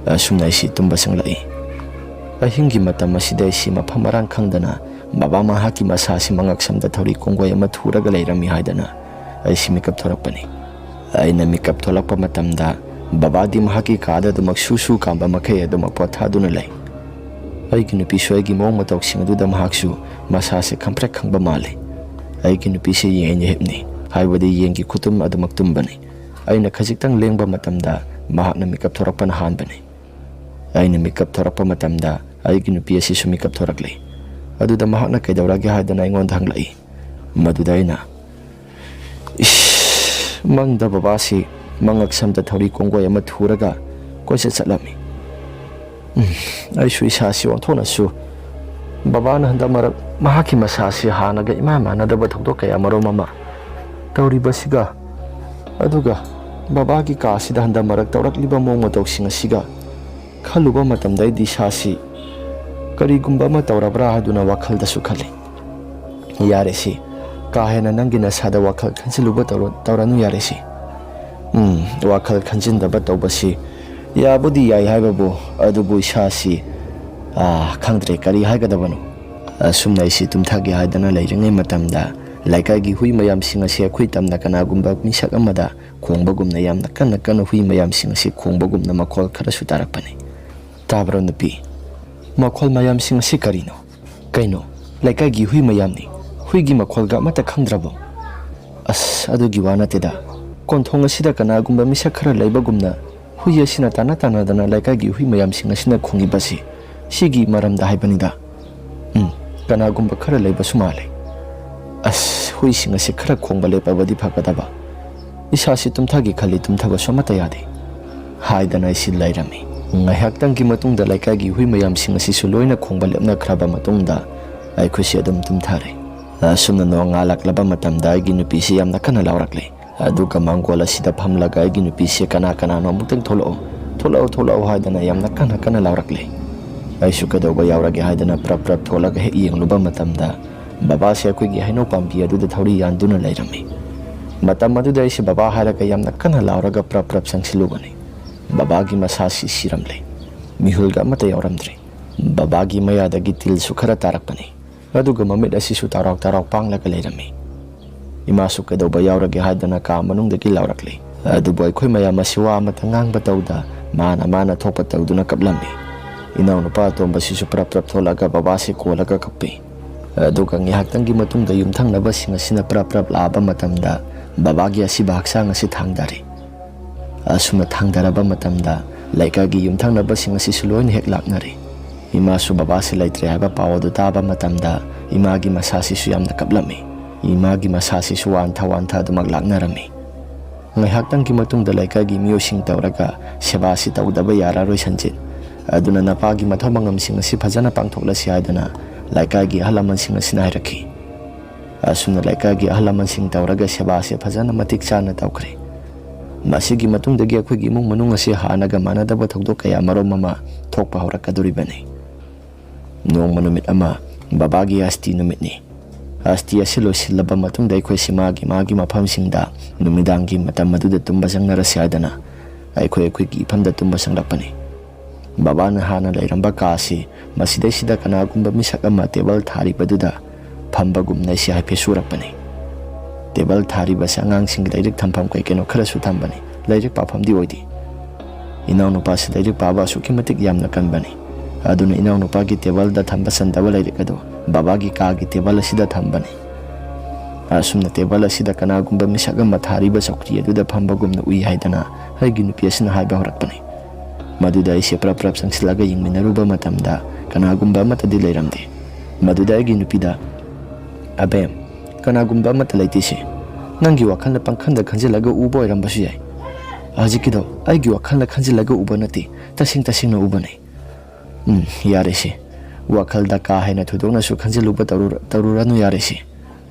ꯑꯁꯨꯝꯅ ꯑꯩꯁꯤ ꯇꯨꯝꯕ ꯆꯪꯂꯛꯏ꯫ ꯑꯍꯤꯡꯒꯤ ꯃꯇꯝ ꯑꯁꯤꯗ ꯑꯩꯁꯤ ꯃꯐꯝ ꯃꯔꯥꯡ ꯈꯪꯗꯅ ꯕꯕꯥ ꯃꯍꯥꯛꯀꯤ ꯃꯁꯥꯁꯤ ꯃꯉꯛꯁꯝꯗ ꯊꯧꯔꯤ ꯀꯣꯡꯒꯣꯏ ꯑꯃ ꯊꯨꯔꯒ ꯂꯩꯔꯝꯃꯤ ꯍꯥꯏꯗꯅ ꯑꯩꯁꯤ ꯃꯤꯀꯞ ꯊꯣꯛꯂꯛꯄꯅꯤ꯫ ꯑꯩꯅ ꯃꯤꯀꯞ ꯊꯣꯛꯂꯛꯄ ꯃꯇꯝꯗ ꯕꯕꯥꯗꯤ ꯃꯍꯥꯛꯀꯤ ꯀꯥꯗ ꯑꯗꯨꯃꯛ ꯁꯨ ꯁꯨ ꯀꯥꯝꯕ ꯃꯈꯩ ꯑꯗꯨꯃꯛ ꯄꯣꯊꯥꯗꯨꯅ ꯂꯩ꯫ ꯑꯩꯒꯤ ꯅꯨꯄꯤꯁꯨ ꯑꯩꯒꯤ ꯃꯑꯣꯡ ꯃꯇꯧꯁꯤꯡ ꯑꯗꯨꯗ ꯃꯍꯥꯛꯁꯨ ꯃꯁꯥꯁꯦ ꯈꯝꯄ꯭ꯔꯦꯛ ꯈꯪꯕ ꯃꯥꯜꯂꯤ꯫ ꯑꯩꯒꯤ ꯅꯨꯄꯤꯁꯦ ꯌꯦꯡ ꯍꯤꯞꯅꯤ, ꯍꯥꯏꯕꯗꯤ ꯌꯦꯟꯒꯤ ꯈꯨꯇꯨꯝ ꯑꯗꯨꯃꯛ ꯇꯨꯝꯕꯅꯤ꯫ ꯑꯩꯅ ꯈꯖꯤꯛꯇꯪ ꯂꯦꯡꯕ ꯃꯇꯝꯗ ꯃꯍꯥꯛꯅ ꯃꯤꯀꯞ ꯊꯣꯔꯛꯄꯅ ꯍꯥꯟꯕꯅꯤ꯫ ꯑꯩꯅ ꯃꯤꯀꯞ ꯊꯣꯔꯛꯄ ꯃꯇꯝꯗ ꯑꯩꯒꯤ ꯅꯨꯄꯤ ꯑꯁꯤꯁꯨ ꯃꯤꯀꯞ ꯊꯣꯔꯛꯂꯤ꯫ ꯑꯗꯨꯗ ꯃꯍꯥꯛꯅ ꯀꯩꯗꯧꯔꯒꯦ ꯍꯥꯏꯗꯅ ꯑꯩꯉꯣꯟꯗ ꯍꯪꯂꯛꯏ꯫ ꯃꯗꯨꯗ ꯑꯩꯅ, "ꯏꯁ, ꯃꯪꯗ ꯕꯕꯥꯁꯤ ꯃꯉꯛ ꯁꯝꯗ ꯊꯧꯔꯤ ꯀꯣꯡꯒꯣꯏ ꯑꯃ ꯊꯨꯔꯒ ꯀꯣꯏꯆꯠ ꯆꯠꯂꯝꯃꯤ꯫" ꯎꯝ, ꯑꯩꯁꯨ ꯏꯁꯥꯁꯤ ꯑꯣꯟꯊꯣꯛꯅꯁꯨ ꯕꯕꯥꯅ ꯍꯟꯗꯛ ꯃꯔꯛ ꯃꯍꯥꯛꯀꯤ ꯃꯁꯥꯁꯤ ꯍꯥꯟꯅꯒ ꯏꯃꯥꯟ ꯃꯥꯟꯅꯗꯕ ꯊꯧꯗꯣꯛ ꯀꯌꯥ ꯃꯔꯨꯝ ꯑꯃ ꯇꯧꯔꯤꯕꯁꯤꯒ, ꯑꯗꯨꯒ ꯕꯕꯥꯒꯤ ꯀꯥꯁꯤꯗ ꯍꯟꯗꯛ ꯃꯔꯛ ꯇꯧꯔꯛꯂꯤꯕ ꯃꯑꯣꯡ ꯃꯇꯧꯁꯤꯡ ꯑꯁꯤꯒ ꯈꯜꯂꯨꯕ ꯃꯇꯝꯗ ꯑꯩꯗꯤ ꯏꯁꯥꯁꯤ ꯀꯔꯤꯒꯨꯝꯕ ꯑꯃ ꯇꯧꯔꯕ꯭ꯔꯥ ꯍꯥꯏꯗꯨꯅ ꯋꯥꯈꯜꯗꯁꯨ ꯈꯜꯂꯤ꯫ "ꯌꯥꯔꯦꯁꯤ, ꯀꯥ ꯍꯦꯟꯅ ꯅꯪꯒꯤ ꯅꯁꯥꯗ ꯋꯥꯈꯜ ꯈꯟꯖꯤꯜꯂꯨꯕ ꯇꯧꯔ-, ꯇꯧꯔꯅꯨ ꯌꯥꯔꯦꯁꯤ꯫" ꯎꯝ, ꯋꯥꯈꯜ ꯈꯟꯖꯤꯟꯗꯕ ꯇꯧꯕꯁꯤ ꯌꯥꯕꯨꯗꯤ ꯌꯥꯏ ꯍꯥꯏꯕꯕꯨ, ꯑꯗꯨꯕꯨ ꯏꯁꯥꯁꯤ, ꯑꯥ, ꯈꯪꯗ꯭ꯔꯦ ꯀꯔꯤ ꯍꯥꯏꯒꯗꯕꯅꯣ꯫ ꯑꯁꯨꯝꯅ ꯑꯩꯁꯤ ꯇꯨꯝꯊꯒꯦ ꯍꯥꯏꯗꯅ ꯂꯩꯔꯤꯉꯩ ꯃꯇꯝꯗ ꯂꯩꯀꯥꯏꯒꯤ ꯍꯨꯏ ꯃꯌꯥꯝꯁꯤꯡ ꯑꯁꯤ ꯑꯩꯈꯣꯏ ꯇꯝꯅ ꯀꯅꯥꯒꯨꯝꯕ ꯃꯤꯁꯛ ꯑꯃꯗ ꯈꯣꯡꯕꯒꯨꯝꯅ, ꯌꯥꯝꯅ ꯀꯟꯅ ꯀꯟꯅ ꯍꯨꯏ ꯃꯌꯥꯝꯁꯤꯡ ꯑꯁꯤ ꯈꯣꯡꯕꯒꯨꯝꯅ ꯃꯈꯣꯜ ꯈꯔꯁꯨ ꯇꯥꯔꯛꯄꯅꯤ꯫ "ꯇꯥꯕ꯭ꯔꯣ ꯅꯨꯄꯤ? ꯃꯈꯣꯜ ꯃꯌꯥꯝꯁꯤꯡ ꯑꯁꯤ ꯀꯔꯤꯅꯣ?" "ꯀꯩꯅꯣ, ꯂꯩꯀꯥꯏꯒꯤ ꯍꯨꯏ ꯃꯌꯥꯝꯅꯤ, ꯍꯨꯏꯒꯤ ꯃꯈꯣꯜꯒ ꯑꯃꯠꯇ ꯈꯪꯗ꯭ꯔꯕꯣ?" "ꯑꯁ, ꯑꯗꯨꯒꯤ ꯋꯥ ꯅꯠꯇꯦꯗ꯫ ꯀꯣꯟꯊꯣꯡ ꯑꯁꯤꯗ ꯀꯅꯥꯒꯨꯝꯕ ꯃꯤꯁꯛ ꯈꯔ ꯂꯩꯕꯒꯨꯝꯅ ꯍꯨꯏ ꯑꯁꯤꯅ ꯇꯥꯟꯅ ꯇꯥꯟꯅꯗꯅ ꯂꯩꯀꯥꯏꯒꯤ ꯍꯨꯏ ꯃꯌꯥꯝꯁꯤꯡ ꯑꯁꯤꯅ ꯈꯣꯡꯉꯤꯕꯁꯤ, ꯁꯤꯒꯤ ꯃꯔꯝꯗ ꯍꯥꯏꯕꯅꯤꯗ꯫ ꯎꯝ, ꯀꯅꯥꯒꯨꯝꯕ ꯈꯔ ꯂꯩꯕꯁꯨ ꯃꯥꯜꯂꯦ꯫ ꯑꯁ, ꯍꯨꯏꯁꯤꯡ ꯑꯁꯤ ꯈꯔ ꯈꯣꯡꯕ ꯂꯦꯞꯄꯕꯗꯤ ꯐꯒꯗꯕ꯫ ꯏꯁꯥꯁꯤ ꯇꯨꯝꯊꯒꯦ ꯈꯜꯂꯤ, ꯇꯨꯝꯊꯕꯁꯨ ꯑꯃꯠꯇ ꯌꯥꯗꯦ" ꯍꯥꯏꯗꯅ ꯑꯩꯁꯤ ꯂꯩꯔꯝꯃꯤ꯫ ꯉꯥꯏꯍꯥꯛꯇꯪꯒꯤ ꯃꯇꯨꯡꯗ ꯂꯩꯀꯥꯏꯒꯤ ꯍꯨꯏ ꯃꯌꯥꯝꯁꯤꯡ ꯑꯁꯤꯁꯨ ꯂꯣꯏꯅ ꯈꯣꯡꯕ ꯂꯦꯞꯅꯈ꯭ꯔꯕ ꯃꯇꯨꯡꯗ ꯑꯩꯈꯣꯏꯁꯦ ꯑꯗꯨꯝ ꯇꯨꯝꯊꯔꯦ꯫ ꯑꯁꯨꯝꯅ ꯅꯣꯡꯉꯥꯜꯂꯛꯂꯕ ꯃꯇꯝꯗ ꯑꯩꯒꯤ ꯅꯨꯄꯤꯁꯤ ꯌꯥꯝꯅ ꯀꯟꯅ ꯂꯥꯎꯔꯛꯂꯦ꯫ ꯑꯗꯨꯒ ꯃꯥꯡꯒꯣꯜ ꯑꯁꯤꯗ ꯐꯝꯂꯒ ꯑꯩꯒꯤ ꯅꯨꯄꯤꯁꯦ, "ꯀꯅꯥ ꯀꯅꯥꯅꯣ, ꯑꯃꯨꯛꯇꯪ ꯊꯣꯛꯂꯛꯑꯣ, ꯊꯣꯛꯂꯛꯑꯣ, ꯊꯣꯛꯂꯛꯑꯣ" ꯍꯥꯏꯗꯅ ꯌꯥꯝꯅ ꯀꯟꯅ ꯀꯟꯅ ꯂꯥꯎꯔꯛꯂꯦ꯫ ꯑꯩꯁꯨ ꯀꯩꯗꯧꯕ ꯌꯥꯎꯔꯒꯦ ꯍꯥꯏꯗꯅ ꯄ꯭ꯔꯞ ꯄ꯭ꯔꯞ ꯊꯣꯛꯂꯒ ꯍꯦꯛ ꯌꯦꯡꯂꯨꯕ ꯃꯇꯝꯗ, ꯕꯕꯥꯁꯦ ꯑꯩꯈꯣꯏꯒꯤ ꯍꯩꯅꯧ ꯄꯥꯝꯕꯤ ꯑꯗꯨꯗ ꯊꯧꯔꯤ ꯌꯥꯟꯗꯨꯅ ꯂꯩꯔꯝꯃꯤ꯫ ꯃꯇꯝ ꯑꯗꯨꯗ ꯑꯩꯁꯦ ꯕꯕꯥ ꯍꯥꯏꯔꯒ ꯌꯥꯝꯅ ꯀꯟꯅ ꯂꯥꯎꯔꯒ ꯄ꯭ꯔꯞ ꯄ꯭ꯔꯞ ꯆꯪꯁꯤꯜꯂꯨꯕꯅꯤ꯫ ꯕꯕꯥꯒꯤ ꯃꯁꯥꯁꯤ ꯁꯤꯔꯝꯂꯦ꯫ ꯃꯤꯍꯨꯜꯒ ꯑꯃꯠꯇ ꯌꯥꯎꯔꯝꯗ꯭ꯔꯦ꯫ ꯕꯕꯥꯒꯤ ꯃꯌꯥꯗꯒꯤ ꯇꯤꯜꯁꯨ ꯈꯔ ꯇꯥꯔꯛꯄꯅꯤ꯫ ꯑꯗꯨꯒ ꯃꯃꯤꯠ ꯑꯁꯤꯁꯨ ꯇꯥꯔꯥꯎ ꯇꯥꯔꯥꯎ ꯄꯥꯡꯂꯒ ꯂꯩꯔꯝꯃꯤ꯫ ꯏꯃꯥꯁꯨ ꯀꯩꯗꯧꯕ ꯌꯥꯎꯔꯒꯦ ꯍꯥꯏꯗꯅ ꯀꯥ ꯃꯅꯨꯡꯗꯒꯤ ꯂꯥꯎꯔꯛꯂꯤ꯫ ꯑꯗꯨꯕꯨ ꯑꯩꯈꯣꯏ ꯃꯌꯥꯝ ꯑꯁꯤ ꯋꯥ ꯑꯃꯠꯇ ꯉꯥꯡꯕ ꯇꯧꯗ, ꯃꯥꯅ ꯃꯥꯅ ꯊꯣꯛꯄ ꯇꯧꯗꯨꯅ ꯀꯞꯂꯝꯃꯤ꯫ ꯏꯅꯥꯎꯅꯨꯄꯥ ꯑꯇꯣꯝꯕꯁꯤꯁꯨ ꯄ꯭ꯔꯞ ꯄ꯭ꯔꯞ ꯊꯣꯛꯂꯒ ꯕꯕꯥꯁꯤ ꯀꯣꯜꯂꯒ ꯀꯞꯄꯤ꯫ ꯑꯗꯨꯒ ꯉꯥꯏꯍꯥꯛꯇꯪꯒꯤ ꯃꯇꯨꯡꯗ ꯌꯨꯝꯊꯪꯅꯕꯁꯤꯡ ꯑꯁꯤꯅ ꯄ꯭ꯔꯞ ꯄ꯭ꯔꯞ ꯂꯥꯛꯑꯕ ꯃꯇꯝꯗ, ꯕꯕꯥꯒꯤ ꯑꯁꯤꯕ ꯍꯛꯆꯥꯡ ꯑꯁꯤ ꯊꯥꯡꯗꯔꯤ꯫ ꯑꯁꯨꯝꯅ ꯊꯥꯡꯗꯔꯕ ꯃꯇꯝꯗ, ꯂꯩꯀꯥꯏꯒꯤ ꯌꯨꯝꯊꯪꯅꯕꯁꯤꯡ ꯑꯁꯤꯁꯨ ꯂꯣꯏꯅ ꯍꯦꯛ ꯂꯥꯛꯅꯔꯤ꯫ ꯏꯃꯥꯁꯨ ꯕꯕꯥꯁꯤ ꯂꯩꯇ꯭ꯔꯦ ꯍꯥꯏꯕ ꯄꯥꯎ ꯑꯗꯨ ꯇꯥꯕ ꯃꯇꯝꯗ, ꯏꯃꯥꯒꯤ ꯃꯁꯥꯁꯤꯁꯨ ꯌꯥꯝꯅ ꯀꯞꯂꯝꯃꯤ꯫ ꯏꯃꯥꯒꯤ ꯃꯁꯥꯁꯤꯁꯨ ꯋꯥꯟꯊ ꯋꯥꯟꯊ ꯑꯗꯨꯃꯛ ꯂꯥꯛꯅꯔꯝꯃꯤ꯫ ꯉꯥꯏꯍꯥꯛꯇꯪꯒꯤ ꯃꯇꯨꯡꯗ ꯂꯩꯀꯥꯏꯒꯤ ꯃꯤꯑꯣꯏꯁꯤꯡ ꯇꯧꯔꯒ ꯁꯦꯕꯥꯁꯤ ꯇꯧꯗꯕ ꯌꯥꯔꯔꯣꯏ ꯁꯟꯖꯤꯠ, ꯑꯗꯨꯅ ꯅꯄꯥꯒꯤ ꯃꯊꯧ ꯃꯉꯝꯁꯤꯡ ꯑꯁꯤ ꯐꯖꯅ ꯄꯥꯡꯊꯣꯛꯂꯁꯤ ꯍꯥꯏꯗꯅ ꯂꯩꯀꯥꯏꯒꯤ ꯑꯍꯜ ꯂꯃꯟꯁꯤꯡ ꯑꯁꯤꯅ ꯍꯥꯏꯔꯛꯈꯤ꯫ ꯑꯁꯨꯝꯅ ꯂꯩꯀꯥꯏꯒꯤ ꯑꯍꯜ ꯂꯃꯟꯁꯤꯡ ꯇꯧꯔꯒ ꯁꯦꯕꯥꯁꯦ ꯐꯖꯅ ꯃꯇꯤꯛ ꯆꯥꯅ ꯇꯧꯈ꯭ꯔꯦ꯫ ꯃꯁꯤꯒꯤ ꯃꯇꯨꯡꯗꯒꯤ ꯑꯩꯈꯣꯏꯒꯤ ꯏꯃꯨꯡ ꯃꯅꯨꯡ ꯑꯁꯤ ꯍꯥꯟꯅꯒ ꯃꯥꯟꯅꯗꯕ ꯊꯧꯗꯣꯛ ꯀꯌꯥ ꯃꯔꯨꯝ ꯑꯃ ꯊꯣꯛꯄ ꯍꯧꯔꯛꯀꯗꯧꯔꯤꯕꯅꯤ꯫ ꯅꯣꯡꯃ ꯅꯨꯃꯤꯠ ꯑꯃ ꯕꯕꯥꯒꯤ ꯑꯁꯇꯤ ꯅꯨꯃꯤꯠꯅꯤ꯫ ꯑꯁꯇꯤ ꯑꯁꯤ ꯂꯣꯏꯁꯤꯜꯂꯕ ꯃꯇꯨꯡꯗ ꯑꯩꯈꯣꯏꯁꯤ ꯃꯥꯒꯤ ꯃꯥꯒꯤ ꯃꯐꯝꯁꯤꯡꯗ ꯅꯨꯃꯤꯗꯥꯡꯒꯤ ꯃꯇꯝ ꯑꯗꯨꯗ ꯇꯨꯝꯕ ꯆꯪꯅꯔꯁꯤ ꯍꯥꯏꯗꯅ ꯑꯩꯈꯣꯏ ꯑꯩꯈꯣꯏꯒꯤ ꯏꯐꯝꯗ ꯇꯨꯝꯕ ꯆꯪꯂꯛꯄꯅꯤ꯫ ꯕꯕꯥꯅ ꯍꯥꯟꯅ ꯂꯩꯔꯝꯕ ꯀꯥ ꯑꯁꯤ, ꯃꯁꯤꯗꯩꯁꯤꯗ ꯀꯅꯥꯒꯨꯝꯕ ꯃꯤꯁꯛ ꯑꯃ ꯇꯦꯕꯜ ꯊꯥꯔꯤꯕꯗꯨꯗ ꯐꯝꯕꯒꯨꯝꯅ ꯑꯩꯁꯦ ꯍꯥꯏꯐꯦꯠ ꯁꯨꯔꯛꯄꯅꯤ꯫ ꯇꯦꯕꯜ ꯊꯥꯔꯤꯕꯁꯦ ꯑꯉꯥꯡꯁꯤꯡꯒꯤ ꯂꯥꯏꯔꯤꯛ ꯊꯝꯐꯝ ꯀꯩ ꯀꯩꯅꯣ ꯈꯔꯁꯨ ꯊꯝꯕꯅꯤ, ꯂꯥꯏꯔꯤꯛ ꯄꯥꯐꯝꯗꯤ ꯑꯣꯏꯗꯦ꯫ ꯏꯅꯥꯎꯅꯨꯄꯥꯁꯤ ꯂꯥꯏꯔꯤꯛ ꯄꯥꯕ ꯑꯁꯨꯛꯀꯤ ꯃꯇꯤꯛ ꯌꯥꯝꯅ ꯀꯟꯕꯅꯤ꯫ ꯑꯗꯨꯅ ꯏꯅꯥꯎꯅꯨꯄꯥꯒꯤ ꯇꯦꯕꯜꯗ ꯊꯝꯕ ꯆꯟꯗꯕ ꯂꯥꯏꯔꯤꯛ ꯑꯗꯨ ꯕꯕꯥꯒꯤ ꯀꯥꯒꯤ ꯇꯦꯕꯜ ꯑꯁꯤꯗ ꯊꯝꯕꯅꯤ꯫ ꯑꯁꯨꯝꯅ ꯇꯦꯕꯜ ꯑꯁꯤꯗ ꯀꯅꯥꯒꯨꯝꯕ ꯃꯤꯁꯛ ꯑꯃ ꯊꯥꯔꯤꯕ ꯆꯧꯀ꯭ꯔꯤ ꯑꯗꯨꯗ ꯐꯝꯕꯒꯨꯝꯅ ꯎꯏ ꯍꯥꯏꯗꯅ ꯑꯩꯒꯤ ꯅꯨꯄꯤ ꯑꯁꯤꯅ ꯍꯥꯏꯕ ꯍꯧꯔꯛꯄꯅꯤ꯫ ꯃꯗꯨꯗ ꯑꯩꯁꯦ ꯄ꯭ꯔꯞ ꯄ꯭ꯔꯞ ꯆꯪꯁꯤꯜꯂꯒ ꯌꯦꯡꯃꯤꯟꯅꯔꯨꯕ ꯃꯇꯝꯗ ꯀꯅꯥꯒꯨꯝꯕ ꯑꯃꯠꯇꯗꯤ ꯂꯩꯔꯝꯗꯦ꯫ ꯃꯗꯨꯗ ꯑꯩꯒꯤ ꯅꯨꯄꯤꯗ, "ꯑꯕꯦꯝ, ꯀꯅꯥꯒꯨꯝꯕ ꯑꯃꯠꯇ ꯂꯩꯇꯦꯁꯦ꯫ ꯅꯪꯒꯤ ꯋꯥꯈꯜꯅ ꯄꯪꯈꯟꯗ ꯈꯟꯖꯤꯜꯂꯒ ꯎꯕ ꯑꯣꯏꯔꯝꯕꯁꯨ ꯌꯥꯏ꯫ ꯍꯧꯖꯤꯛꯀꯤꯗꯣ ꯑꯩꯒꯤ ꯋꯥꯈꯜꯅ ꯈꯟꯖꯤꯜꯂꯒ ꯎꯕ ꯅꯠꯇꯦ, ꯇꯁꯦꯡ ꯇꯁꯦꯡꯅ ꯎꯕꯅꯤ꯫" "ꯎꯝ, ꯌꯥꯔꯦꯁꯦ꯫ ꯋꯥꯈꯜꯗ ꯀꯥ ꯍꯦꯟꯅ ꯊꯣꯏꯗꯣꯛꯅꯁꯨ ꯈꯟꯖꯤꯜꯂꯨꯕ ꯇꯧꯔꯨꯔ-, ꯇꯧꯔꯨꯔꯅꯨ ꯌꯥꯔꯦꯁꯦ",